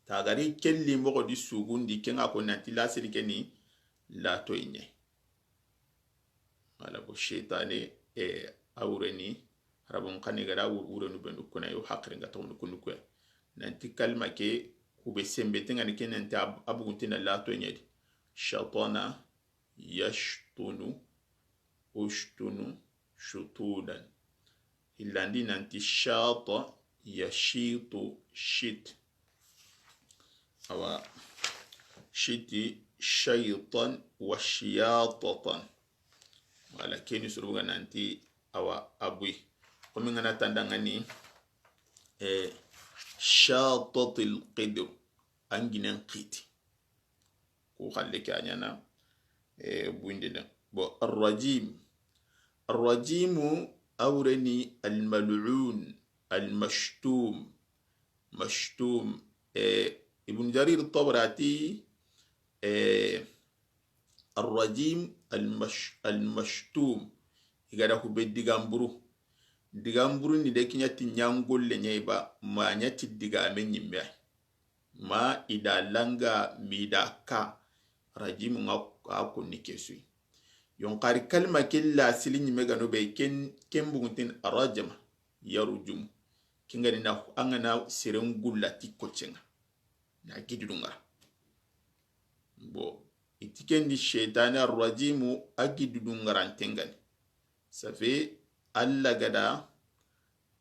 ta ga ri kelli moxo di sugundi, ken ŋa ko nanti lasiri ke ni lato yi ɲa yi. Wala bo shetane, e, a wure ni, Arabun xanne ga da wu-, wurenu benu kuna yo, haqirin ga toxo ni kunu kuya. Nanti kalima ke, ku be sembe te ŋa ni ke nanti ab-, a bugunte na lato ɲa di. Shatana, yashtunu, ushtunu, shutunan. Hillandi nanti shata, yashitu, shit. Awa, shiti, shaytan, wa shiyatatan. Wala ke ni sorobu ga nanti, awa, a buyi. Komi n ga na tanda ŋa ni, e, shatatil qidr, an ginen xiti. Ku xalle ke a ɲaana, e, buyindini. Bon, arrajim. Arrajimu a wure ni almal'un, almashtum. Mashtum. E, Ibn Jarir Tabari a ti, e, arrajim, almash-, almashtum. I ga da ku be digamburu. Digamburu ni de ke ɲa ti ɲangolle ɲa yi ba, ma ɲa ti digame ɲimme yi. Ma i da langa mi da ka, rajimu ŋa a konni ke su yi. Yo n xari kalima ke lasiri ɲimme ga no be ken, ken bugunten rajama, yarujumu. Ken ga ni na, an ga na seren gulla ti kocce ŋa. Na gidudu ŋara. Bon, i ti ken di shetane arrajimu a gidudu ŋaranten ŋa ni. Ça fait, Alla ga da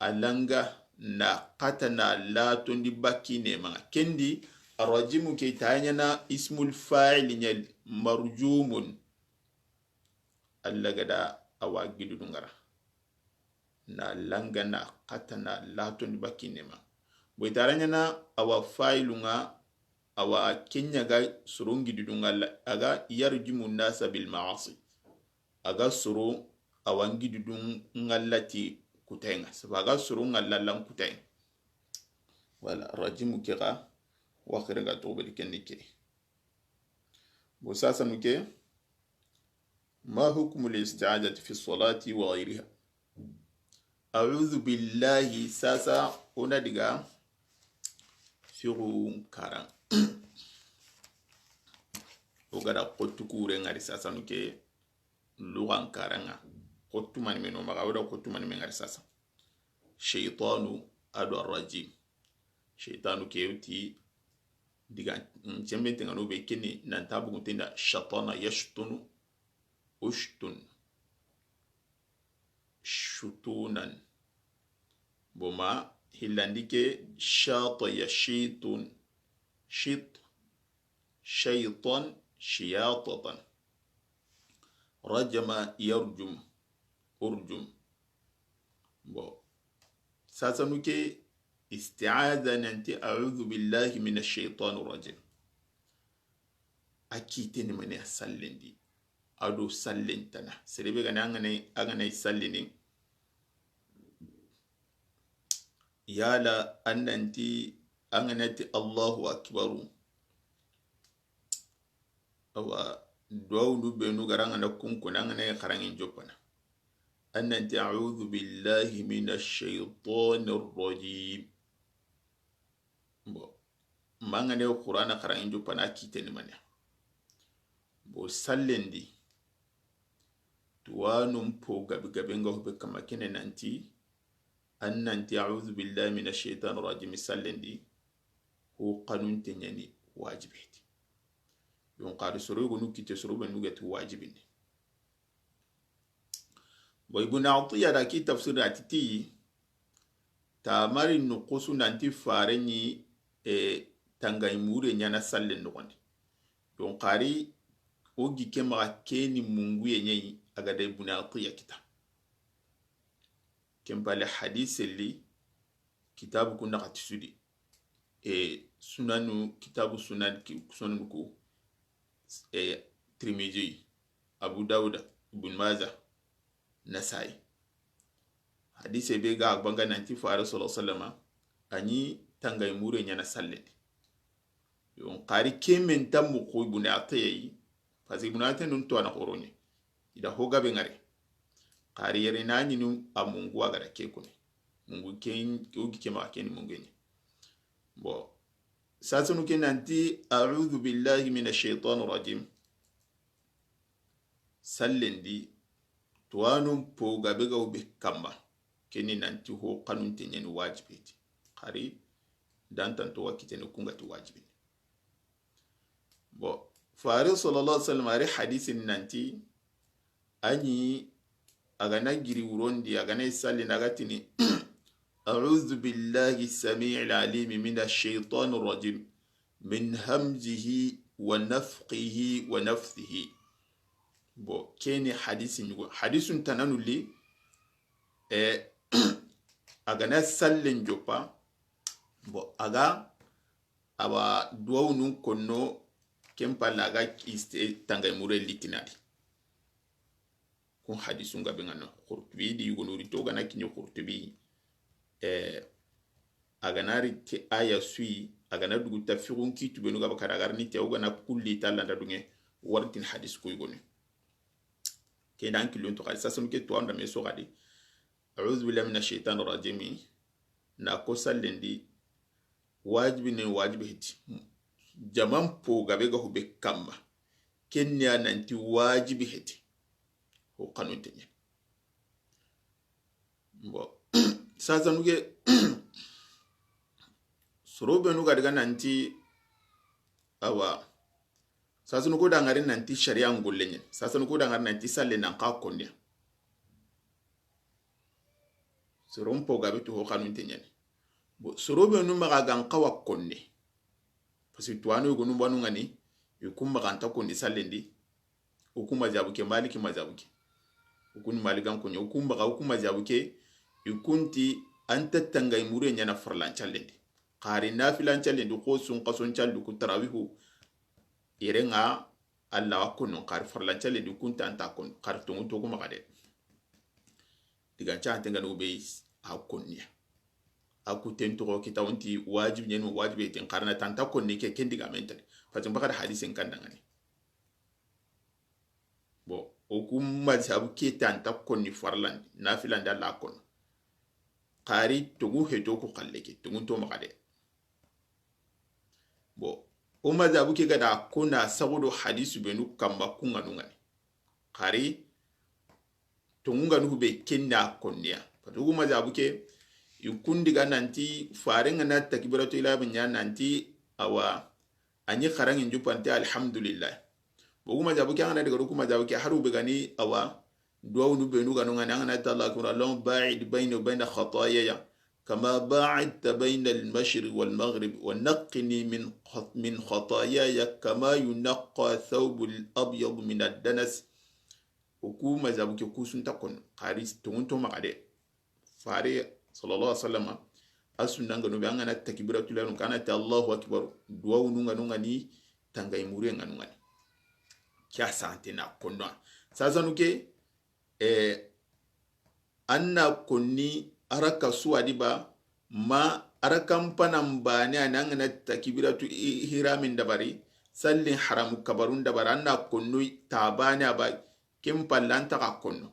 a langa na xata na latondi bakki neema ŋa. Ken di, arrajimu ke ta ɲaana ismul fa'il ɲa yi, marjumun. Alla ga da a wa gidudu ŋara. Na langa na xata na latondi bakki neema. Bon, i ta ra ɲaana a wa fa'ilu ŋa, a wa ke ɲa ga soron gidudu ŋa la, a ga yarjumu nasa bil ma'asi. A ga soro a wa n gidudu ŋa la ti kutaye ŋa. Sabu a ga soro ŋa la lan kutaye. Wala, rajimu ke ga, wa xere ga toxo be di ken ni ke. Bon, sasanu ke, ma hukmu al-isti'azati fi salati wa ghayriha? A'udhu billahi, sasa, o na diga fiqhun karan. O ga da xottu kure ŋari sasanu ke, lugan karan ŋa. Xottu mani me no maxa, o da xottu mani me ŋari sasa. Shaytanu a do arrajim. Shaytanu ke yo ti diga, mm, cembe te ŋa no be ke ni nanta bugunten da shatana yashtunu, ushtun, shutunan. Bon, ma hillandi ke shata yashitun, shit, shaytan, shiyatatan. Rajama yarjum, urjum. Bon, sasanu ke isti'aza nanti a'udhu billahi minash shaytanir rajim. A kiteni mani a sallen di. A do sallen tana. Sere be ga ni an ga na, an ga na sallini. Yala an nanti an ga na ti Allahu akbaru. Awa, duwawunu benu ga ra an ga na kunkuni, an ga na xaranŋen joppana. An nanti a'udhu billahi minash shaytanir rajim. Bon, ma an ga na Qur'ana xaranŋen joppana, a kiteni mani. Bon, sallen di. Tuwanun po gabe gabe ŋa ho be kama kene nanti, an nanti a'udhu billahi minash shaytanir rajim sallen di, ho xanunte ɲa ni wajibi ti. Yo n xari soro yogonu kite soro be nu ga ti wajibindi. Bon, Ibn Atiyya da ki tafsir da ti ti, tamari nukusu nanti fare ni, e, tangayi mure ɲaana sallen noxondi. Yo n xari o gi ke maxa ke ni munguye ɲa yi, a ga da Ibn Atiyya kita. Ken pale hadise li kitabu ku naxati su di. E, sunanu, kitabu sunan ki, sunan ku, e, Tirmizi, Abu Dawuda, Ibn Maja, Nasai. Hadise be ga banga nanti Fare sallallahu alaihi wasallama a ni tangay mure ɲana sallen di. Yo, n xari ke men tammu ko Ibn Atiyai, parce que Ibn Atiyai nun to ana xoroɲe. Ida ho gabe ŋare. Xari yere na ɲinu a mungu a gara ke kone. Mungu ken, o gi ke ma ken mungu ɲe. Bon, sasanu ke nanti, "A'udhu billahi minash shaitanir rajim." Sallen di, tuwanun po gabe ga be kamma. Keni nanti ho xanunte ɲeni wajibi ti. Xari, dantanto wa kitene kungati wajibi. Bon, Fare sallallahu alaihi wasallam a ri hadisi nanti, a ɲi a ga na giri wuron di, a ga na i salli na ga tini, "A'udhu billahi sami'il alimi minash shaitanir rajim, min hamzihi wa nafthihi wa nafthihi." Bon, keni hadisi ɲugo. Hadisun tananu li, eh, a ga na sallen joppa, bon, a ga awa duwawunun konno, ken palla a ga iste tangay mure litinadi. Kun hadisun gabe ŋa no. Qurtubi di yugonori to gana kiɲe Qurtubi. Eh, a gana ri te aya suyi, a gana dugu ta figun kitu benu gaba kada garni te, o gana kulli tallanda dunge, wartin hadis kuy goni. Ke dan kilun to xadi, sasanu ke to anda me so xadi. "A'udhu billahi minash shaitanir rajim." Na ko sallen di, wajibi ne, wajibi heti. Jaman po gabe ga hube kamma. Kenya nanti wajibi heti. Ho xanunte ɲa. Bon, sasanu ke, soro benu ga daga nanti, awa, sasanu ko dangari nanti sharia ngolle ɲa. Sasanu ko dangari nanti salle nan xa konne. Soron po gabe to ho xanunte ɲani. Bon, soro benu maxa gan xawa konne. Parce que tuwano yogonu banu ŋani, i kun maxa anta konni sallen di. O ku mazabu ke, Maliki mazabu ke. O kun Malikan konne, o kun maxa, o ku mazabu ke, i kunti anta tangay mure ɲana farlan callen di. Xari nafilan callen di, ko sun xason callu ku tarawihu. Yere ŋa, Alla wa konno, xari farlan callen di, kunta anta konno, xari tongu togu maxa de. Digan ca ante ngano be a konniya. A ku ten toxo kita wonti wajibi ɲenu, wajibi ten xarana tanta konni ke, ken diga mentani. Parce que bakada hadisen kandangani. Bon, o ku mazhabu ke tanta konni farlan, nafilan da la konno. Xari togu heto ku xalle ke, togu to maxa de. Bon, o mazhabu ke gada kona sagodo hadisu benu kamba kunganu ŋani. Xari, tongunganu be kenna konniya. Patugu mazhabu ke, i kundiga nanti, fare ŋana takbiratu ila binya nanti, awa, anyi xarangin jupante alhamdulillah. Bogu mazhabu ke, angana daga ruku mazhabu ke, haru be gani, awa, duwawunu benu ganu ŋani, angana ta Allahu akbar, Allahumma ba'id bayni wa bayna khatayaya, kama ba'adta bayna al-mashriq wal maghrib, wa naqqini min khat-, min khatayaya, kama yunaqqa thawbul abyad min ad-danas. O ku mazhabu ke kusunta kon, xari tongun to maxa de. Fare, sallallahu alaihi wasallam, a sunna ngano be, angana takbiratu lanu, kana ta Allahu akbar, duwawunu nganu ŋani, tangay mure nganu ŋani. Kya sante na konno. Sasanu ke, eh, anna konni araka suwadi ba, ma arakan panan bane ani angana takbiratu i-, ihramin dabari, sallin haramu kabarun dabari, anna konno tabane aba, ken pallanta ka konno.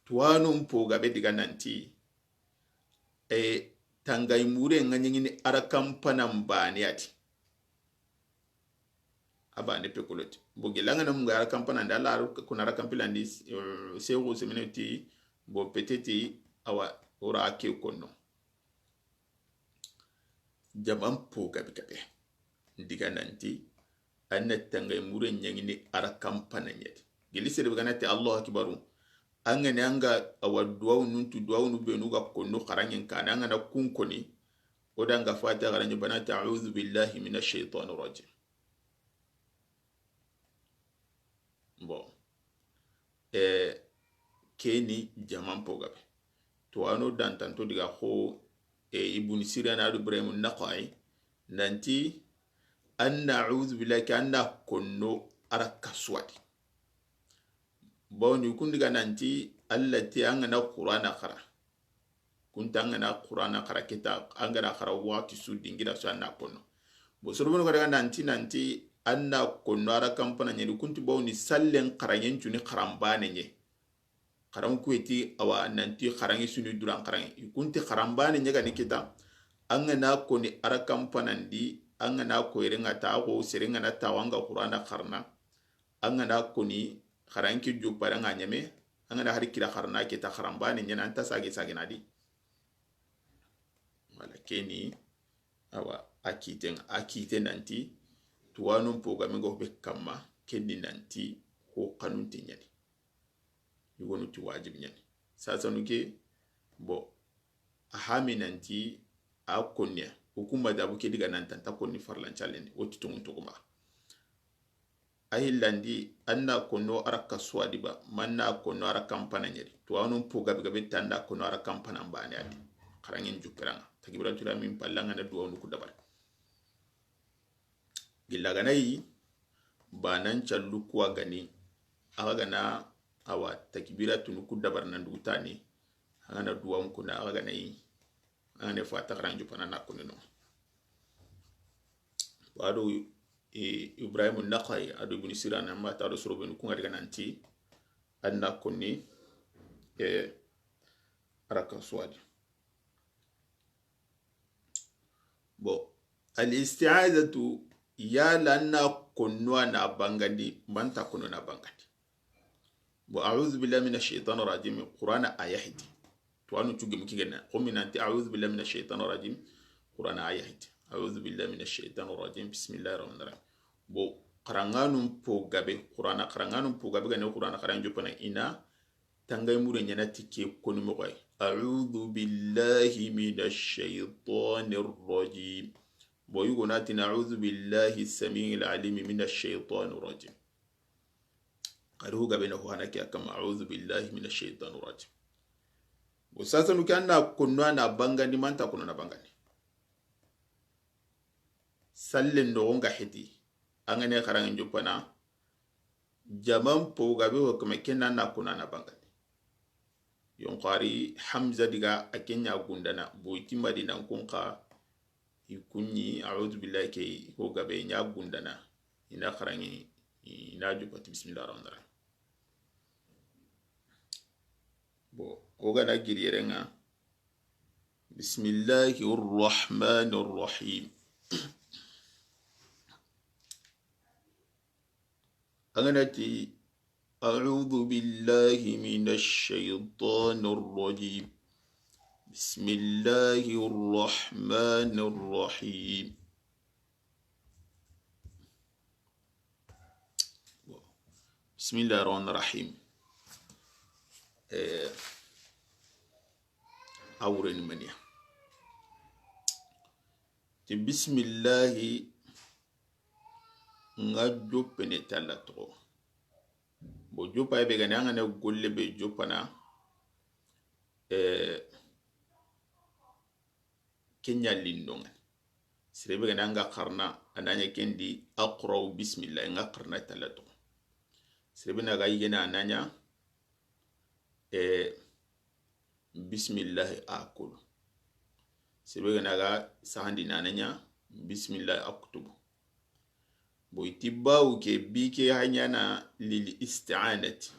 Tuwanun po gabe diga nanti, e, tangay mure ŋa ɲiŋini arakan panan bane ati. A bane pekoloti. Bo gela ŋana munga arakan panan da la kuna arakan pilandi, eh, sewo semeneti, bo peteti awa ora ke konno. Jaman po gabe gabe. Diga nanti, anna tangay mure ɲaŋini arakan pana ɲedi. Gili sere be gana te Allahu akbaru. Angani anga awa duwawu nuntu, duwawu nu benu ga konno xarangen kana, angana kun koni. O danga fatiha xarange bana ta, "A'udhu billahi minash shaitanir rajim." Bon. Eh, keni jaman po gabe. To ano dantanto diga xo, eh, Ibn Sirin ado Ibrahim Nakhai, nanti, "Anna a'udhu billahi," ke anna konno araka suwadi. Bawni kundi ga nanti Allah ti an ga na Qur'ana xara. Kunta an ga na Qur'ana xara kita, an ga na xara waxati su dingira su an na konno. Bo sorobonu ga daga nanti, nanti an na konno a ra kampana ɲeni, kunti bawni sallen xaranŋen cuni xaranbane ɲe. Xaran kueti awa nanti xaranŋe suni duran xaranŋe. Kunti xaranbane ɲe ga ni kita, an ga na koni a ra kampanandi, an ga na ko yere nga ta xo sere nga na tawa nga Qur'ana xarana. An ga na koni xaranke joppa ra nga ɲeme, an ga na hari kira xarana ke ta xaranbane ɲe na an ta sage sage na di. Wala keni awa a kiten, a kite nanti tuwanun po ga me go be kamma, keni nanti ko kanun te ɲani. Yugonu ti wajib ɲani. Sasanu ke, bo, a hami nanti a konne, hukumma dabu ke diga nan tanta konni farlan challendi, woti tungun tuguma. A hillandi, an na konno a ra kasuwa di ba, man na konno a ra kampana ɲeri. Tuwanun po gabe gabe ta an na konno a ra kampana mbane adi. Xaranŋen jupperanga. Takibiratu ra min pallanga na duwanu ku dabari. Gilla gana yi, banan callu kuwa gani, a ga na awa takibira tunu ku dabar nan dugutani, a ga na duwa mukuna, a ga na yi, a ga na fa ta xaran jupana na kunino. Wado, e, Ibrahim Nakhai, ado Ibn Sirin, amma ta do soro benu kunga diga nanti, an na kunni, e, a ra kasuwa di. Bon, al isti'azatu, yala an na konno a na bangandi, man ta konno na bangandi. Bon, a'udhu billahi minash shaitanir rajim, Qur'ana aya hiti. Tuwanu cugi muki gena. Xo mi nanti, a'udhu billahi minash shaitanir rajim, Qur'ana aya hiti. A'udhu billahi minash shaitanir rajim, bismillahir rahmanir rahim. Bon, xaranŋanun po gabe, Qur'ana xaranŋanun po gabe gane Qur'ana xaran jopana i na tangay mure ɲana ti ke koni moxoy. A'udhu billahi minash shaitanir rajim. Bo yugo na ti na a'udhu billahi samiil alim minash shaitanir rajim. Xari hu gabe na ho hana ke a kama, a'udhu billahi minash shaitanir rajim. Bo sasanu ke an na konno a na bangandi, man ta konno na bangandi. Sallen noxon ga heti, an ga ne xaranŋen jopana, jaman po gabe ho kame ken na na konno a na bangandi. Yonxari Hamza diga a ken ɲa gundana, boyti Madina kun xa, i kun ɲi, a'udhu billahi ke ho gabe ɲa gundana, i na xaranŋe, i na jopati bismillahir rahmanir rahim. Bon, o ga na giri yere nga, bismillahir rahmanir rahim. An ga na ti, a'udhu billahi minash shaitanir rajim. Bismillahir rahmanir rahim. Bismillahir rahmanir rahim. Eh, a wure ni maniya. Ti bismillahi, nga joppene ti Alla toxo. Bo joppa be gani, an ga na golle be joppana, eh, ken ɲa lindo ngani. Sere be gani an ga xarana, a na ɲa ken di aqra'u bismillah, nga xarana ti Alla toxo. Sere be na ga yigene a na ɲa, eh, bismillahi akulu. Sere be gani a ga sahandi na na ɲa bismillahi aktubu. Bo i ti bawu ke, bi ke ha ɲana lil isti'anati.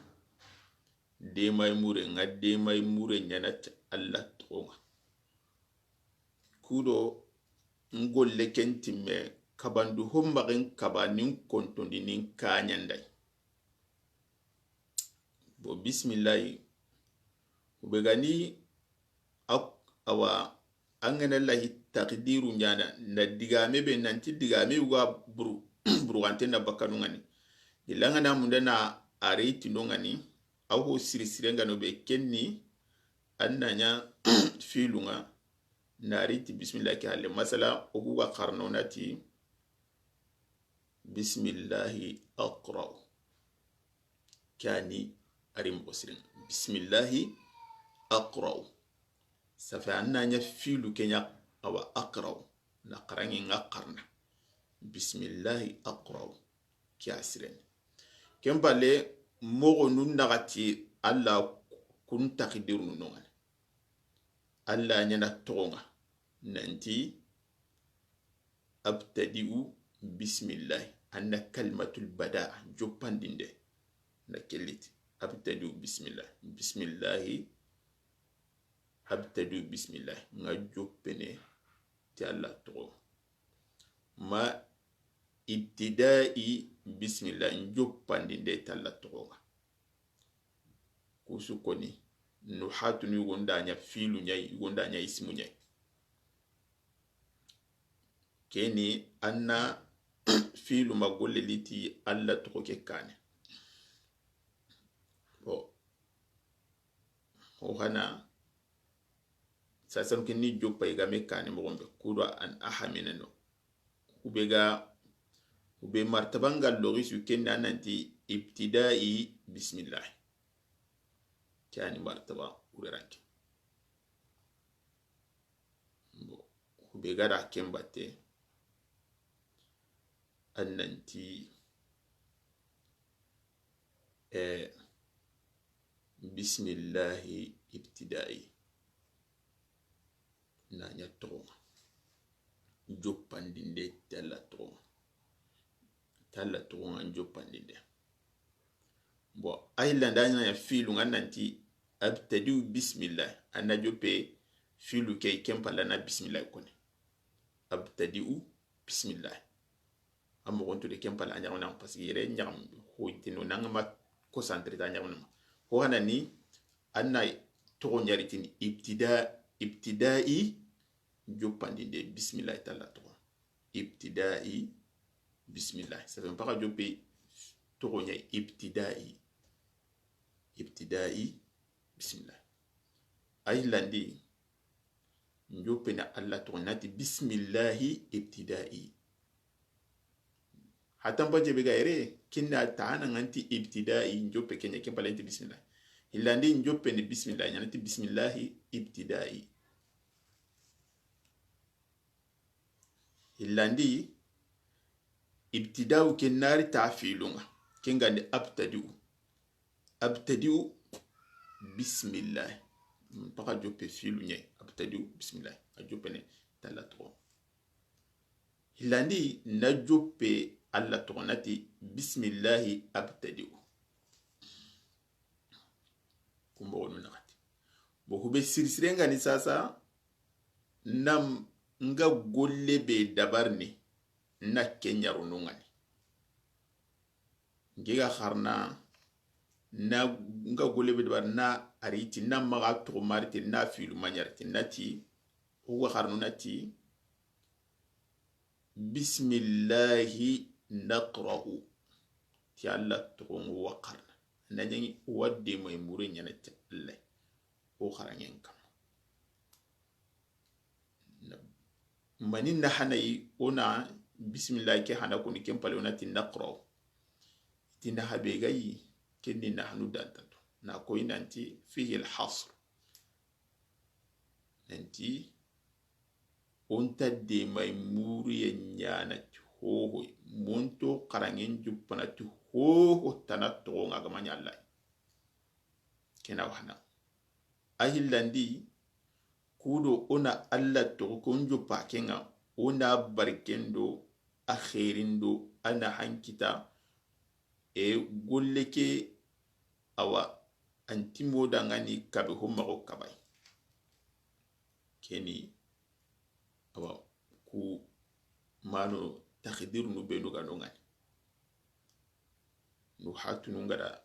Demay mure, nga demay mure ɲana ti Alla toxo nga. Kudo n golle ken timme, kabandu ho maxen kaba nin kontondi nin kaɲanday. Bo bismillahi, u be gani ak-, awa, an ga na lahi takdiru ɲana, na digame be nanti digame yuga buru, buruxante na bakanu ngani. Gilla an ga na munda na a reyi tindo ngani, a ho siri sire ngano be kenni, an na ɲa filu nga, na ri ti bismillah ke halle. Masala, o ku ga xarana o na ti, bismillahi aqra'u. Kani a ri moxo siren. Bismillahi aqra'u. Safe an na ɲa filu ke ɲa awa aqra'u. Na xaranŋe nga xarana. Bismillahi aqra'u. Ke a siren. Ken palle, moxonu naxati Alla kun takidirunu noŋani. Alla ɲana toxoŋa nanti abtadi'u bismillahi, anna kalimatul bada'a, joppandinde na kelliti. Abtadi'u bismillahi, bismillahi, abtadi'u bismillahi, ŋa joppene ti Alla toxoŋa. Ma ibtida'i bismillahi, joppandinde ti Alla toxoŋa. Kusu koni, nuhatunu yugonda ɲa filu ɲai, yugonda ɲa ismu ɲai. Keni anna filu ma golle liti Alla toxo ke kane. Bon, ho hana sasanu ke ni joppa i game kane moxon be kudo an ahamina no. Hube ga, hube martaba nga logisu kenda nanti ibtida'i bismillah. Kani martaba ureranke. Bon, hube ga da kembate an nanti eh, bismillahi ibtida'i. Na ɲa toxoŋa. Joppandinde ti Alla toxoŋa. Ti Alla toxoŋa joppandinde. Bon, a hillanda ɲa filu ŋa nanti abtadi'u bismillah. Anna joppe filu ke kempala na bismillah koni. Abtadi'u bismillah. A moxon to de ken pala a ɲaxamana parce que yere ɲaxam hoyteno nanga ma concentré ta ɲaxamana ma ho hanani anna toxo ɲaritini ibtida, ibtida'i joppandinde bismillah ti Alla toxo. Ibtida'i bismillah, ça fait mpaka joppe toxo ɲa ibtida'i. Ibtida'i bismillah. Ay landi njoppene Alla toxo nati bismillahi ibtida'i. Hatan ba jebe ga yere kinna taana nganti ibtida'i njoppe kenya ken palenti bismillah. Hillandi njoppene bismillah ɲanati bismillahi ibtida'i. Hillandi ibtida'u ke nari ta filunga kengandi abtadi'u. Abtadi'u bismillah. Mpaka joppe filu ɲe abtadi'u bismillah. A joppene talla toxo. Hillandi na joppe Alla toxo nati bismillahi abtadi'u. Kumba wonu naxati. Bo hube sirisire ngani sasa nam nga golle be dabarni na kenyaro nungani. Nge ga xarna na nga golle be dabar na ariti na maga toxo mariti na filu maɲariti nati. Huga xarnu nati bismillahi naqra'u. Ti Alla toxon wa xarna na ɲangi wadde may mure ɲana ti Alla. O xarangen kam mani na hanayi ona bismillah ke hana koni ken pale ona ti naqra'u. Ti na habe gayi ken ni na hanu dantanto na koy nanti fihi alhasr. Nanti onta demay muriye ɲana ti hoho monto xarangen juppana ti hoho tana toxo nga gama ɲalla. Kena wahana a hillandi kudo ona Alla toxo kon joppa kenga ona barkendo a xerindo ana hankita e golle ke awa anti modangani kabe ho maxo kabay. Keni awa ku mano taxidirunu benu ga nongani. Nu hatunu ngada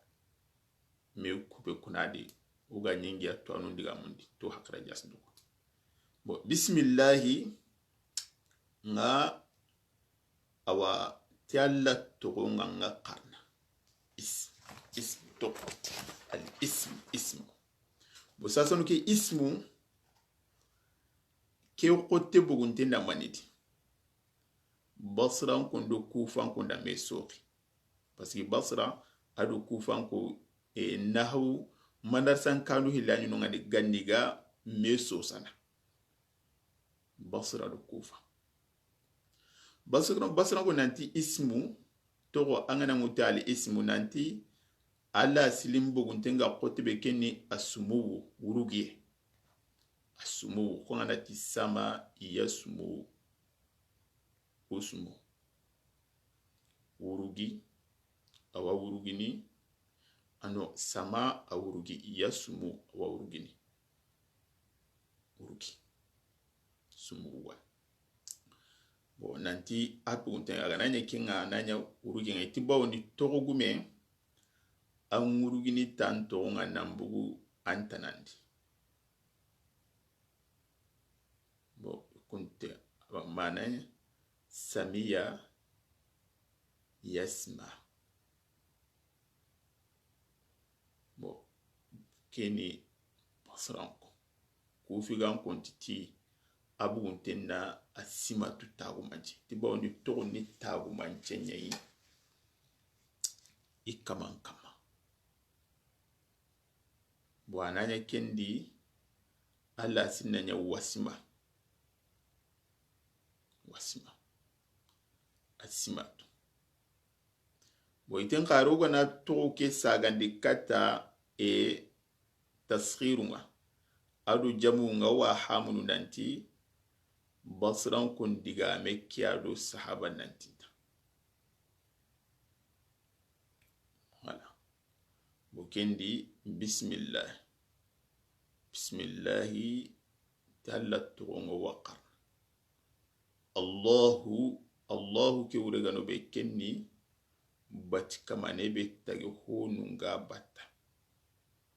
me kube kunadi uga ɲingiya to anu ndiga mundi to hakra jasnduko. Bon, bismillahi nga awa ti Alla toxo nga nga xarna. Is, ism toxo. Al ism, ism. Bo sasanu ke ismu ke xotte bogunte na manidi. Basran kondo kufan konda me soxi. Parce que Basra ado kufan ko e nahu mandarsan kanu hilani no ngadi gandiga me sosana. Basra do kufa. Basra, Basra ko nanti ismu toxo angana mutali ismu nanti Alla silinbogunten ga xote be, ken ni a sumuwu, wurugiye. A sumuwu, xo ŋa na ti sama, i ya sumuwu. Wo sumu. Wurugi, a wa wurugini. Ano sama a wurugi, i ya sumu, a wa wurugini. Wurugi. Sumu wa. Bon, nanti a bugunten, a ga na ɲa ken ŋa, a na ɲa wurugi ŋa, i ti bawo ni toxo gume, an wurugini tan toxo ŋa nan bugu an tanandi. Bon, kunte, mana samiya yasma. Bon, keni basranko. Kufigan konti ti a bugunten na a simatu tagumance. Ti bawo ni toxo ni tagumance ɲa yi, i kaman kama. Bon, a na ɲa ken di, Alla sinna ɲa wasima. Wasima. A simatu. Bon, i ten xaro ga na toxo ke sagandi kata e tasxiru ŋa. A do jamu ŋa wa hamunu nanti, basrankon digame ke a do sahaba nanti ta. Voilà. Bo ken di, bismillah. Bismillahi, ti Alla toxon ŋa wa xara. Allahu, Allahu ke wure ga no be ken ni bati kamane be tagi honun ga batta.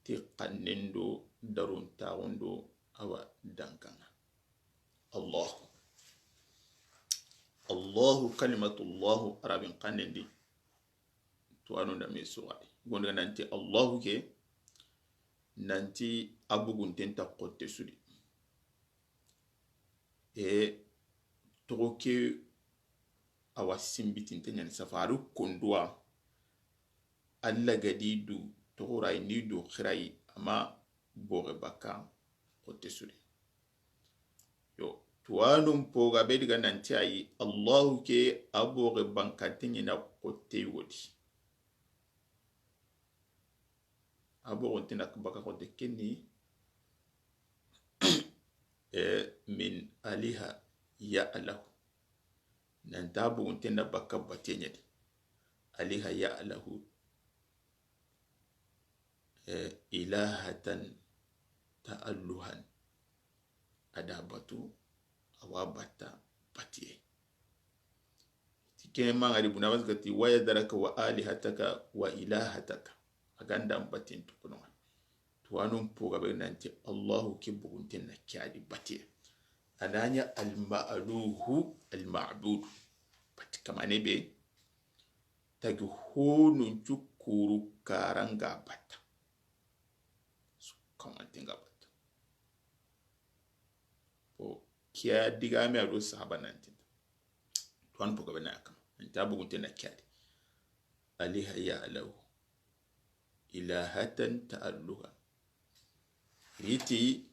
Ti xannen do, daruntaxun do, a wa dankan ŋa. Allahu. Allahu, kalimatullahu, Arabin xannen di. Tuwanu da me suxadi. Gonda nanti Allahu ke, nanti a bugunten ta xote su di. E toxo ke a wa sinbitinte ɲa ni safaru konduwa. Alla ga di du toxorayi ni du xirayi, a ma boxe bakka xote su di. Yo, tuwanun poga be diga nanti ayi, Allahu ke a boxe bankante ɲi na xote yogo di. A boxonte na baka xote ken ni, e, min aliha ya alahu. Nanta a boxonte na baka bate ɲa di. Aliha ya alahu. E, ilahatan ta'alluhan. A da batu, a wa batta batiye. Ti kene mangari buna basu ga ti, wa yadaraka wa alihataka wa ilahataka. A ga nda batin tukuno. Tuwanun poga be nanti Allahu ke bugunten na ke a di batiye. A na ɲa alma'aluhu alma'budu. Bati kamane be tagi honun cukuru karanga batta. Su kamanten ga batta. Bo kiya digame a do sahaba nanti. Tuwan poga be na kama. Nta bugunte na kiya di. Aliha ya alahu. Ilahatan ta'alluha. Riti,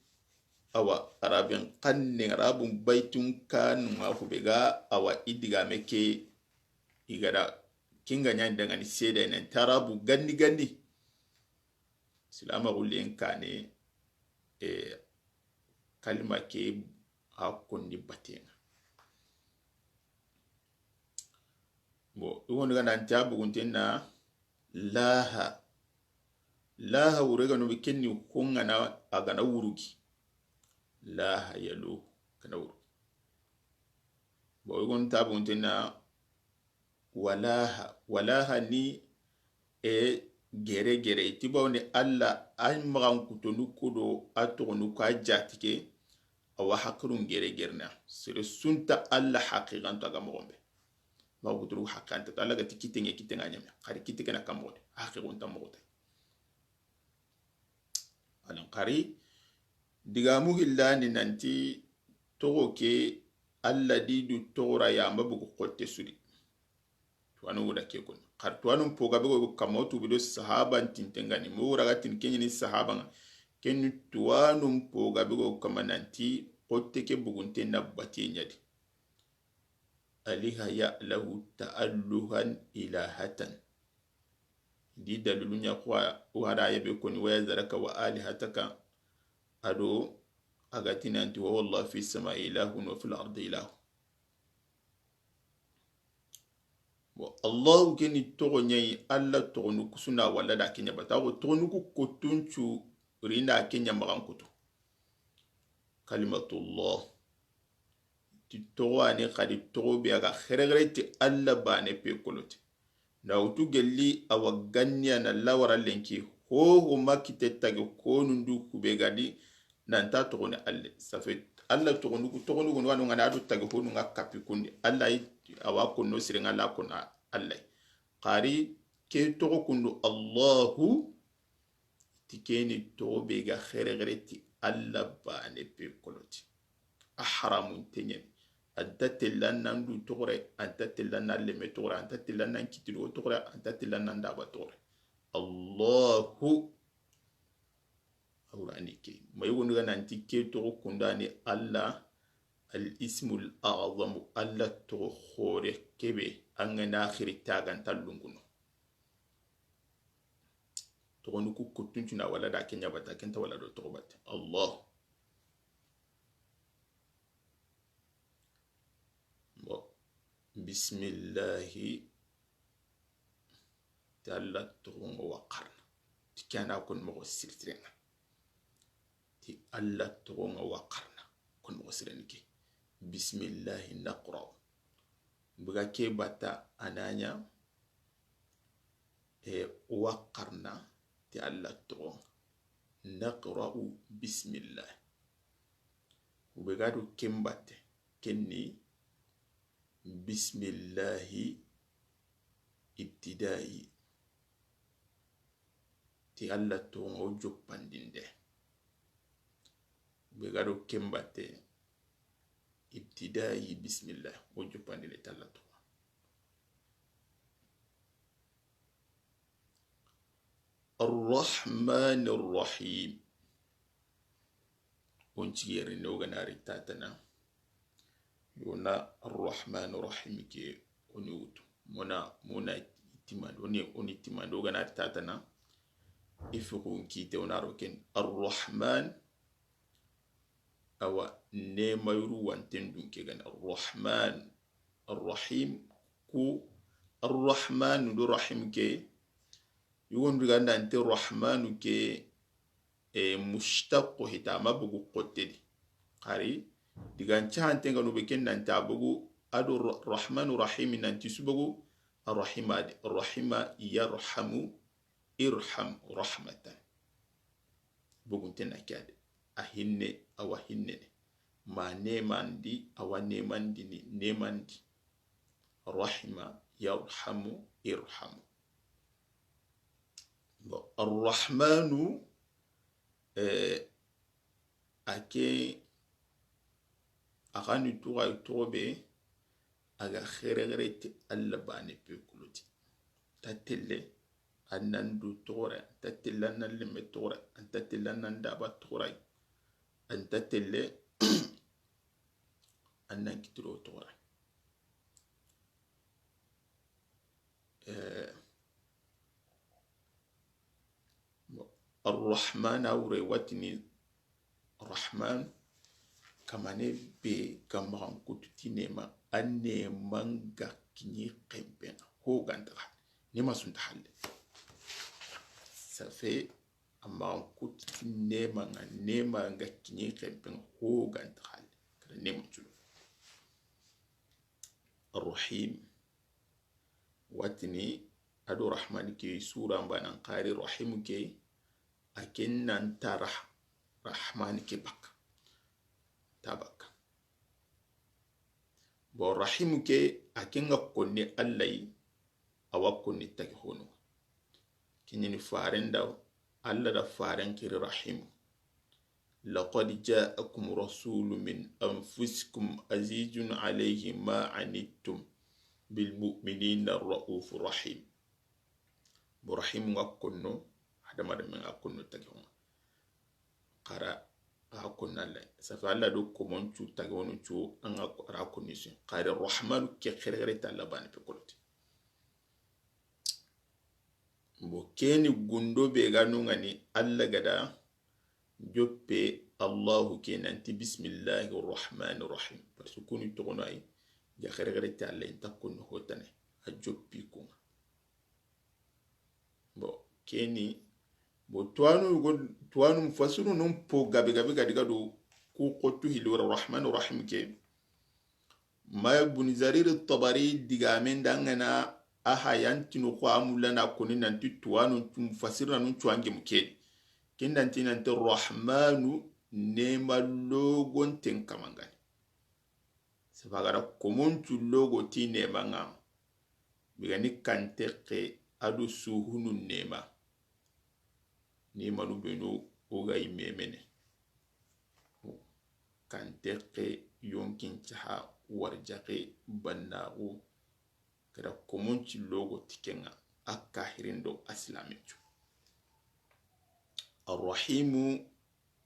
awa, Arabin xannen, Arabun baytun kanu ŋa fu be ga, awa, i digame ke, i ga da kinga ɲa ni dangani seede nan ti Arabu gandi gandi. Silama gullen kane, e, kalima ke a kondi baten ŋa. Bon, i woni ga nanti a bugunten na laha. Laha wure ga no be ken ni ko ŋa na a ga na wurugi. Laha yalo ga na wurugi. Bon, i woni ta bugunten na walaha. Walaha ni e gere gere. I ti bawo ni Alla a maxan kutonu ko do a toxonu ko a jatike. Awa haqirun gere gere na. Sere sunta Alla haqiqanto a ga moxon be. Ma wuturu haqqanta to, Alla ga ti kiteŋe, kiteŋa ɲame. Xari kite ke na kan moxo de, a haqqe gonta moxo te. Alan xari, digamu hillandi nanti toxo ke, Alla di du toxora ya ma bugu xotte su di. Tuwanu wuda ke koni. Xari tuwanun poga be go kama, o tubi do sahaban tintengani. Mo wura ga tin keɲini sahaban ŋa. Keni tuwanun poga be go kama nanti xotte ke bugunte na bate ɲa di. Aliha ya'lahu ta'alluhan ilahatan. Di dalilu ɲa ko a, o hada yabe koni, "Wa yazaraka wa alihataka." A do a ga ti nanti, "Wa huwa Allahu fi samai ilahun wa fil ardi ilahu." Bon, Allahu ke ni toxo ɲa yi, Alla toxonu ku su na wala da ke ɲa bata, ko toxonu ku kottuncu ri na ke ɲa maxan kutu. Kalimatullah. Ti toxo a ni xadi toxo be a ga xerexere ti Alla baane pe kolo ti. Na wutu gelli a wa ganniya na lawara lenki, ho ho ma kite tage konundu kube gadi, nanta toxoni Alla. Ça fait, Alla toxonu ku, toxonu ku, wanu ngana adu tage honu nga kapi kundi. Alla yi, a wa konno sire nga la kona Alla yi. Xari ke toxo kundu Allahu, ti ke ni toxo be ga xerexere ti Alla baane pe kolo ti. A haramun te ɲeni. Anta tella nan du toxore, anta tella nan leme toxore, anta tella nan kitiro toxore, anta tella nan daba toxore. Allahu. Awrani ke. Ma yugo ndiga nanti ke toxo kundani Alla, al ismul a'zamu, Alla toxo xoore kebe, an ga na xiri taganta lunguno. Toxonu ku kuttuncuna wala da ke ɲa bata, kenta wala do toxo bata. Allah. Bon. Bismillahi. Ti Alla toxo nga wa xarana. Ti ke a na koni moxo siritirenga. Ti Alla toxo nga wa xarana. Koni moxo sireni ke. Bismillahi naqra'u. Buga ke bata a na ɲa, e, wa xarana ti Alla toxo nga. Naqra'u bismillah. Ube ga do ken batte, ken ni bismillahi ibtida'i. Ti Alla toxo nga o joppandinde. Ube ga do ken batte, ibtida'i bismillah, o joppandinde ti Alla toxo. Arrahmani rrahim. On ci yere ne o ga na ri tatana. Yona Arrahmani rrahim ke o ni wutu. Mona, mona timando ne, o ni timando o ga na ri tatana. Ifiqun kite o na ro ken. Arrahman. Awa, nema yuru wanten dun ke gani. Arrahman. Arrahim. Ku Arrahmanu do Rahim ke. Yugon diganta nanti Rahmanu ke, e, mushtaqu hita, a ma bogu xotte di. Xari, digan cahanten ga no be ken nanti a bogu, a do Ra-, Rahmanu Rahim nanti su bogu, Arrahima di. Rahima yarhamu, irham rahmatan. Bogunte na ke a de. A hinne, a wa hinnene. Ma nemandi, a wa nemandini, nemandi. Rahima, yarhamu, irhamu. Bon, Arrahmanu, eh, a ke, a xa ni tuxa toxo be, a ga xerexere ti Alla baane pe kolo ti. Ta telle, an nan du toxora, an ta telle an nan lemme toxora, an ta telle an nan daba toxora, an ta telle an nan kitiro toxora. Eh, bon, Arrahman a wure watini Rahman, kamane be ga maxan kutu ti nema, a neman ga kiɲi xenpen ŋa, ho ganta xa, nema sunta halle. Ça fait, a maxan kutu ti nema ŋa, nema ga kiɲi xenpen ŋa, ho ganta halle. Kada nema culo. Arrahim. Watini, a do Rahman ke sura mbanan xari, Rahim ke, a ken nan ta Rah-, Rahman ke baka. Ta baka. Bon, Rahim ke, a ken ga konni Alla yi, a wa konni tagi hono. Kiɲini faren da, Alla da faren kiri Rahim. لقد جاءكم رسول من أنفسكم عزيز عليه ما عنتم بالمؤمنين رءوف رحيم. Bo Rahim nga konno, hadama da men nga konno tagi hon. Xara a konna Alla. Ça fait Alla do komon cu tagi honu cu an ga ra konni su. Xari Rahmanu ke xerexere ta Alla baane pe kolo ti. Bon, ke ni gundo be ga no ŋa ni Alla ga da joppe Allahu ke nanti bismillahi rahmani rahim. Parce que kuni toxono ay ga xere xere ti Alla inta kunno hotane a joppi ku ŋa. Bon, ke ni, bon, tuwanu go, tuwanu mufassiru nun po gabe gabe ga diga do ku xottu hilora rahmani rahim ke. Ma Ibn Jarir Tabari digamen da ŋa na a hayantinu ko a mulla na koni nanti tuwanu mufassirna nun cuwange mu kedi. Kin nanti nanti rahmanu nema logonten kamangani. Safa ga da komoncu logo ti nema ŋa. Bigani kante ke a do suhunu nema. Ni manu benu o ga i memene. Kante ke yonkin caha warjaxe bannaxu. Ke da komoncu logo ti ke ŋa a kahirin do a silamincu. Arrahimu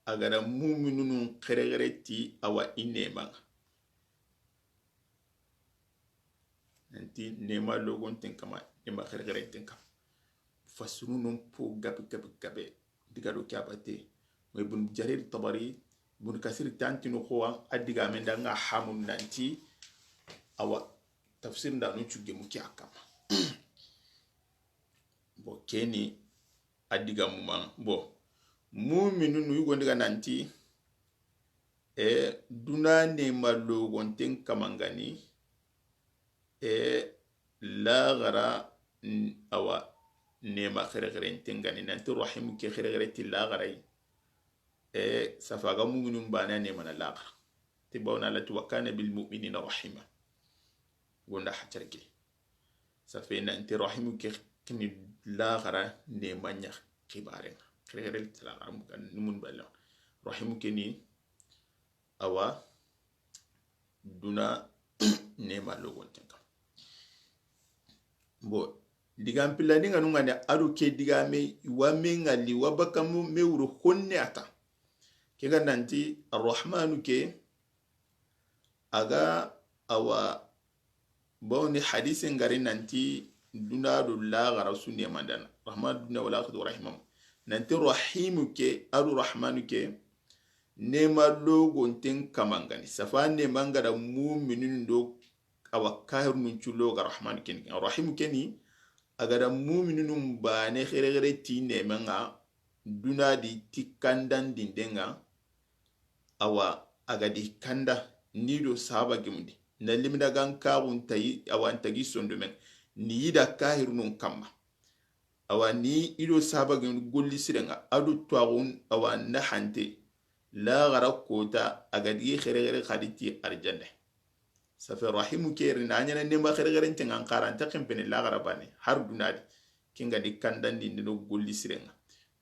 a ga da muminunun xerexere ti awa i nema ŋa. Nanti nema logonten kama, nema xerexerenten kama. Fasurunun po gabe gabe gabe diga do ke a bate. Ma Ibn Jarir Tabari, Ibn Kasir tantinu xowa a digamen da ŋa hamun nanti awa tafsir nda nun cugemu ke a kama. Bon, ke ni a digamu ma. Bon, muminunu yugo ndiga nanti e duna nema logonten kamangani. E laxara awa nema xerexerenten gani nanti rahimu ke xerexere ti laxara yi. E safa ga muminun bana nema na laxara ti bawna lati wa kana bil mu'minina rahima. Gonda hacar ke safe nanti rahimu ke kini laxara nema ɲa xibaren ŋa xerexere ti laxara mukan numun balla. Rahimu ke ni awa duna nema logonten kam. Bon, digan pillandi ŋa nu ŋa ni a do ke digame wa me ŋalli wa bakamu me wuro honne ata. Ke ga nanti arrahmanu ke a ga awa bawni hadise ngari nanti duna do laxara su nemandana rahmanu duna wala akhiratu rahimam. Nanti rahimu ke a do rahmanu ke nema logonten kamangani safa nema nga da muminun do awa kahirnun cullo ga rahmanu ken rahimu keni a ga da muminun bane xerexere ti nema nga duna di ti kandandinde nga. Awa a ga di kanda ni do saba gemundi na limina gan kaxun tayi awa ntagi sondomen ni yida kahirnun kamma. Awa ni ido saba gen golli sirenga adu tuwaxun awa nda hante laxara kota a ga digi xerexere xadi ti arjanne. Safe rahimu ke ri na ɲana nema xerexere ntengan xaranta xempene laxara bane har dunadi. Kenga di kandandi ndeno golli sirenga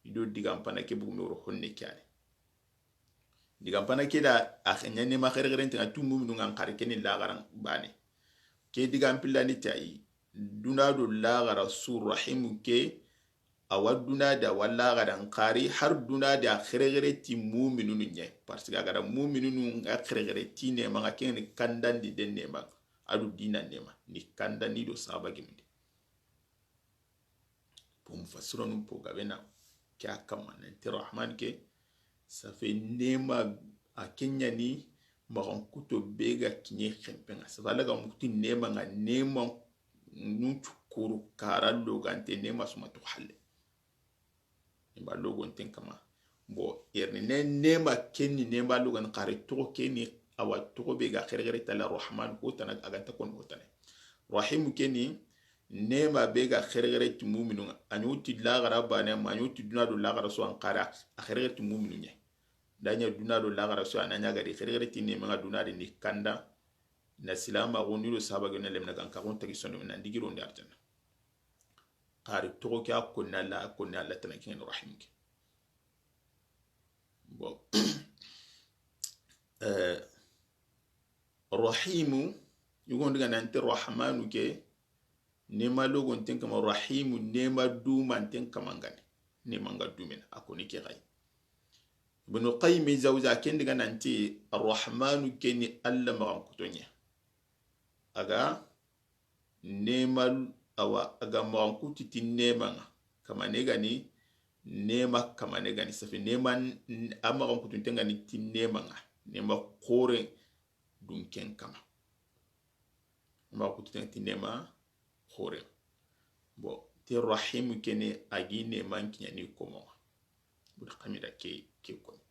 ido digampana ke bugume woro honne ke ane. Digan pana ke da a ɲa nema xerexerente ŋa tu muminu ŋa n xari keni laxaran bane. Ke digan pillani tayi duna do laxara su rahimu ke. Awa duna da wa laxara n xari har duna da xerexere ti muminunu ɲe parce que a ga da muminunu ŋa xerexere ti nema ŋa keni kandandi den nema adu dina nema ni kandandi do saba gimundi. Bon, mufassironu po gabe na ke a kamma nanti rahman ke safe nema a kenyani maxan kuto be ga kiɲe xempe ŋa safe alaga mukti nema ŋa nema nun cukuru kara logante nema suma to halle. Nema logonten kama. Bon, yerni ne nema kenni nema logan xare toxo kenni awa toxo be ga xerexere tala rahman ko tana a ganta kon ko tane. Rahimu kenni nema be ga xerexere ti muminu ŋa a ɲuti laxara bane ma a ɲuti duna do laxara so an xara a xerexere ti muminu ɲe. Da ɲa duna do laxara so a na ɲa gadi xerexere ti nema ŋa duna de ni kanda na silama xo ni do saba gene lemna gan ka xon tagi sondo na digiro ndi arjanna. Xari toxo ke a konni alla a konni alla tana kengeni rahimu ke. Bon. Eh, rahimu yugon diga nanti rahmanu ke nema logonten kama rahimu nema dumanten kama ngani nema nga dumina a koni ke xay. Ibnu qayimi zawza ken diga nanti arrahmanu keni alla maxan kutoɲe. Aga nema awa aga maxan kuti ti nema ŋa kamane ga ni, nema kamane ga ni, safi nema n-, a maxan kutunten ga ni ti nema ŋa, nema xoore dun ken kama. A maxa kutunten ga ni ti nema xoore. Bon, ti Rahimu ke ni, a gi neman kiɲa ni komo ŋa. Budi xamida ke, ke koni.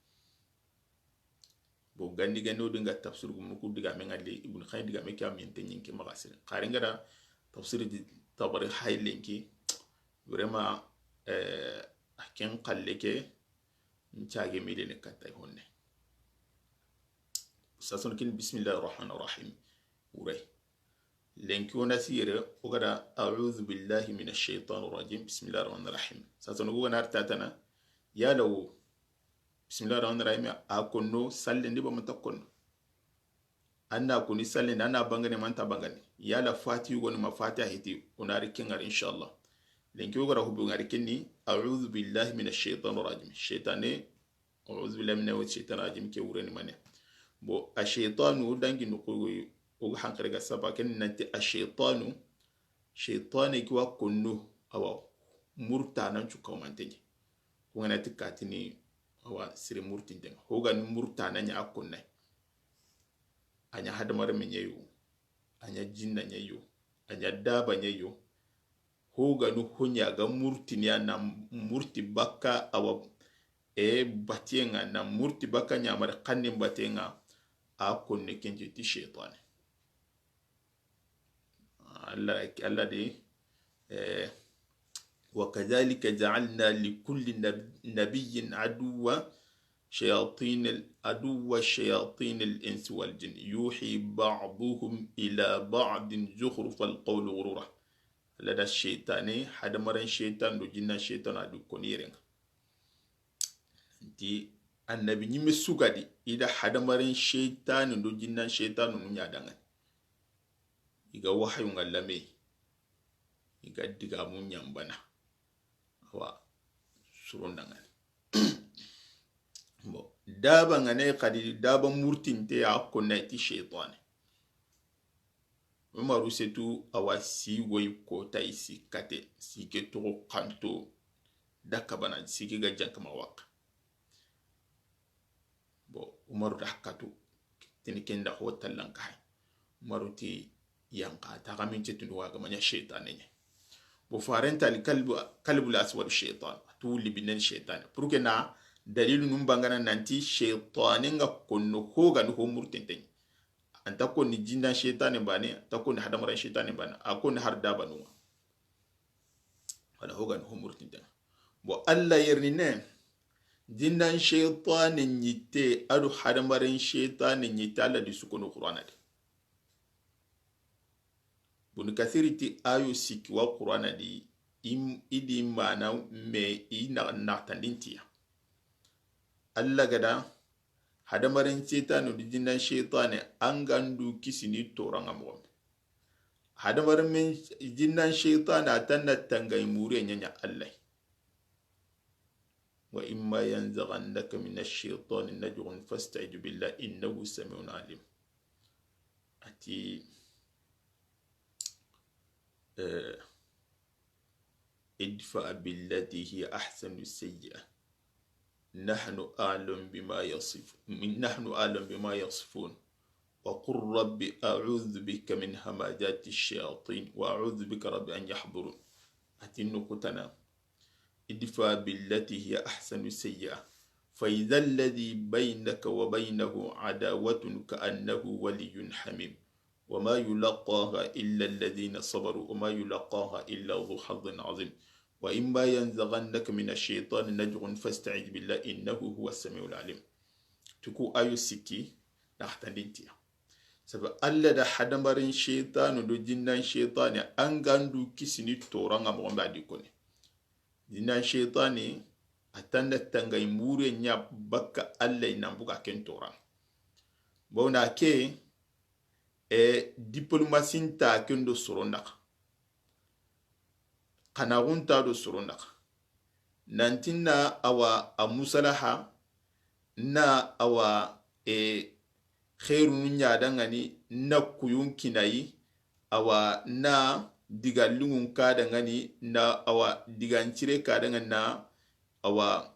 Bon, gandi gandi o dinga tafsir gumu ku digaame ŋa le, Ibn Qayyim digaame ke a minten ɲi ke maxa siri. Xari n ga da tafsir di Tabari hayi lenki, vraiment, eh, a ken xalle ke, n cage mile ne katta honne. Sason kin, bismillahir rahmanir rahim. Wuray. Lenki wona si yere, o ga da, "A'udhu billahi minash shaitanir rajim. Bismillahir rahmanir rahim." Sason o ga na tatana, yala wo, "Bismillahir rahmanir rahim" a konno, sallen di ba manta konno. An na koni sallen di, an na bangane, manta bangane. Yala Fatiha goni ma Fatiha heti, o na ri ken ŋari, inshallah. Lenki o ga da hubu ŋari ken ni, "A'udhu billahi minash shaitanir rajim." Shaitane, "A'udhu billahi minash shaitanir rajim" ke wure ni mane. Bon, a shaitanu dangi no ko, o ga hankere ga saba ken nanti a shaitanu, shaitane ki wa konno, awa, murtanan cu kawmanten ɲi. Ko ŋa na ti katini, awa, siri murtinten ŋa. Ho ga ni murtana ɲa a konnay. A ɲa hadamaren me ɲa yo, a ɲa jinna ɲa yo, a ɲa daba ɲa yo. Ho ga ni ho ɲa ga murtini ya na murti bakka awa, e, batiyen ŋa, na murti bakka ɲamare xannin batiyen ŋa, a konne ken ɲi ti shaitane. Allah, Allah de, eh, "Wa kadhalika ja'alna li kulli nab-, nabiyyin aduwwa shayatin al-, aduwwa shayatin al-insi wal jin yuhi ba'duhum ila ba'din zukhrufal qawli ghurura." Allah da shaitane, hadamaren shaitan do jinna shaitan a du koni yere ŋa. Nti annabi ɲimme su ga di, i da hadamaren shaitanu do jinnan shaitanu nu ɲa dangani. I ga wahayu ŋa lame, i ga digamu ɲambana. Awa, suron dangani. Bon, daba ŋa ne xadi, daba murtinte a konnay ti shaitane. Umaru setu awa si woyi kota i si kate, si ke toxo xanto da kabana, si ke ga jankama waka. Bon, Umaru da katu, tini ken da ho tallan ka hay. Umaru ti yanka, ta ga min cetu wa ga ma ɲa shaitane ɲa. Bon, farenta li kalbu, kalbu la aswadu shaitan, tu libinen shaitane. Pour que na dalilu num bangana nanti shaitane ŋa konno ho ga ni ho murtenten ɲi. Anta konni jindan shaitane bane, anta konni hadamaren shaitane bane, a konni har dabanun ŋa. Wala ho ga ni ho murtinten ŋa. Bon, Allah yerni ne, jindan shaitane ɲitte, a do hadamaren shaitane ɲitte, Allah di su kono Qur'ana de. Bun Kasiri ti ayo sikki wa Qur'ana di, im-, i di mana me i na, na tandintiya. Allah ga da hadamaren shaitanu di jinnan shaitane an ga ndu kisini toran ŋa moxo be. Hadamaren men jinnan shaitane a tanna tangay mure ɲa ɲa Allah. "Wa imma yanzaghannaka minash shaitani nazghun fasta'idh billah innahu sami'un alim." Ati, eh, "Idfa billati hiya ahsanu sayyi'a. Nahnu a'lamu bima yasif-, nahnu a'lamu bima yasifun. Wa qul rabbi a'udhu bika min hamazati shayatin. Wa a'udhu bika rabbi an yahdurun." Ati nukutana. "Idfa billati hiya ahsanu sayyi'a. Fa idha alladhi baynaka wa baynahu adawatun ka'annahu waliyyun hamim. Wa ma yulaqaha illa alladhina sabaru wa ma yulaqaha illa dhu hadhin azim. Wa imma yanzaghannaka minash shaitani nazghun fasta'idh billah innahu huwas sami'ul alim." Tuku ayo sikki, na xatandintiya. Sabu Allah da hadamaren shaitanu do jinnan shaitane an ga ndu kisini toran ŋa moxo be a di koni. Jinnan shaitane a tanna tangay mure ɲa bakka Allah i nan buga ken toran. Bawna ke, e, diplomasin ta ken do soron naxa. Xanaxun ta do soron naxa. Nanti na awa a musalaha, na awa, e, xeerunu ɲa dangani, na kuyun kinayi, awa na diga linŋun ka dangani na awa digan cire ka dangani na awa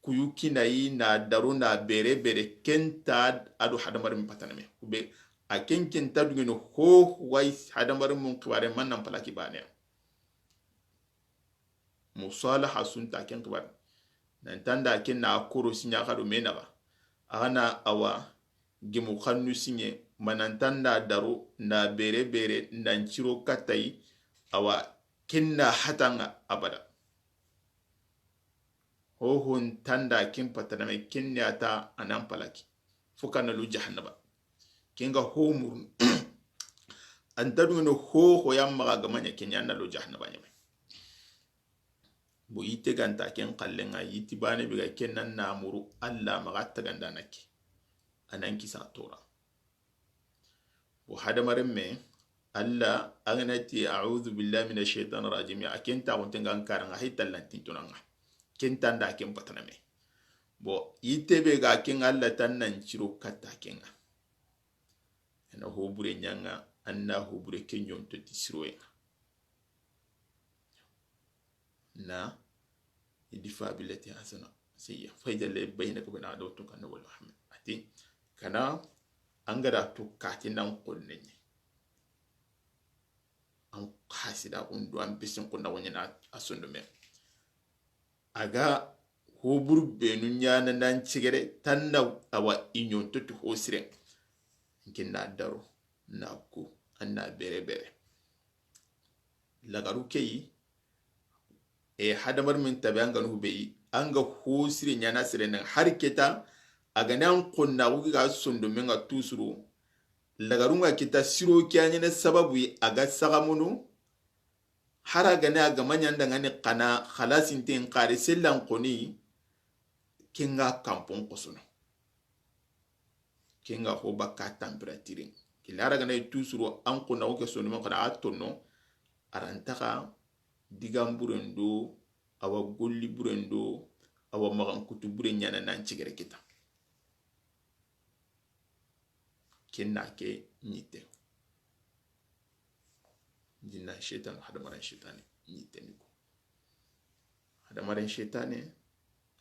kuyu kinayi na daru na bere bere kenta ado hadamarin pataname. Kube a ken kenta dungene ho way hadamarin mun kibare man nan palaki bane. Musalaha sunta ken kibare. Nan tanda ken na koro sinya kado menaga. Agana awa gemu xannu siɲe, manantanda daro, na bere bere, nan ciro kattayi, awa, kenna hatanga abada. Hohon tanda ken pataname, kenne ata anan palaki. Fo kana lo jahannaba. Kenga ho murun. Anta dungene ho ho ya maga gamanya kenya na lo jahannaba nyame. Bo yitte ganta ken xallenga, yitti bane be ga ken nan namuru Allah maxa taganda na ke. Anan kisa tora. Bo hadamaren me Allah aganati a'udhu billahi minash shaitanir rajim, a ken ta gonte ngan karanga hay tallantin tunanga. Ken tanda ken pataname. Bo yitte be ga ken Allah tan nan ciro katta kenga. Ana hobure nyanga, anna hobure kenyon to ti siroyenga. Na idfa billati hasana sayya fa idha alladhi baynaka wa bainahu adawatun ka'annahu waliyyun hamim. Ati kana angara to kati nan konnenye. An hasida undo an pesin konna wonyana asondo me. Aga hobur benu nyana nan cigere tanna awa inyon to to hosire. Kinna daro na ku anna bere bere. Lagaru keyi, e hadamar min tabe an ganu hubeyi, an ga ho sire nyana sire nan har keta, a gane an konna wuki ga sondo men ga tusuru, lagarun ga kita siro ke a nyana sababu yi a ga sagamunu, har a gane a gama nyanda ngani kana khalasin ten kare sellan koni, kenga kampon kosono. Kenga ho bakka température. Kila ara gana tusuru an konna wuki sondo men kana a tonno, arantaxa digan buren do, awa golli buren do, awa maxankutu buren ɲana nan cigere kita. Ken na ke ɲitte. Jinna seytane, hadamaren seytane ɲitte ni ko. Hadamaren seytane,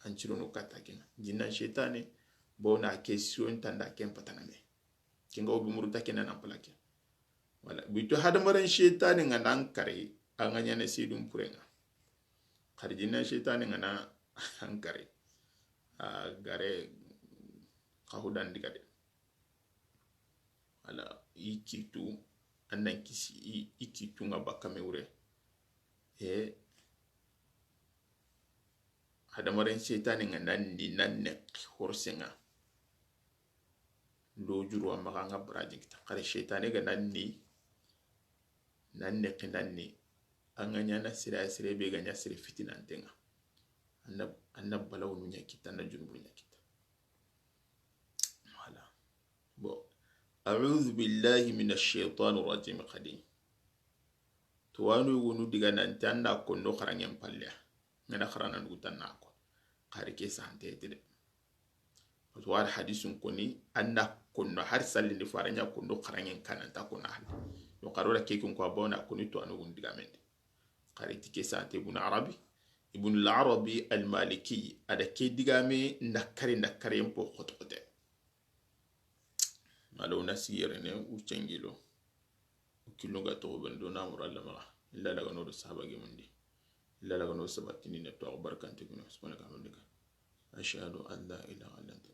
an cirono katta kenga. Jinna seytane, bo na ke siron tanda ken patana me. Kenga o bi muruta kena nan palake. Wala bito hadamaren seytane nga nan kare, anga ɲana sidun purenga. Kar jinna seytane nga na an kare. A gare kahudan digade. Wala i kitu, annan kisi i, i kitu nga bakame wure. E hadamaren seytane nga nan ni nan ne horsenga. Lojuru a maxa nga baraji kita. Kare seytane ga nan ni, nan ne ke nan ni. Anga ɲana sere, sere be ga ɲa sere fitinantenga. Anna, anna balawunu ɲa kita, anna junubunu ɲa kita. Voilà. Bon. A'udhu billahi minash shaytanir rajim xadi. Tuwanu yugunu diga nanti anna kondo xarangen palleya. Ngana xarana dugu tanna ko. Xari ke sante tede. Wato wari hadisun koni, anna kondo har sallindi faranya kondo xarangen kananta kona hal. Yo xaro da kekin ko abona koni tuwanu yugunu diga mende. Xari ti ke sante Ibn Arabi. Ibn al-Arabi al-Maliki. Ada ke digame nakari nakari mpo xoto xote. Malo na siyere ne u cengilo. U kilunga to ben do na muralla maxa. Illa daga no do sahaba ge mundi. Illa daga no sabatini ne to barkante kuno. Subhanaka hamdika. Ashhadu an la ilaha illa anta.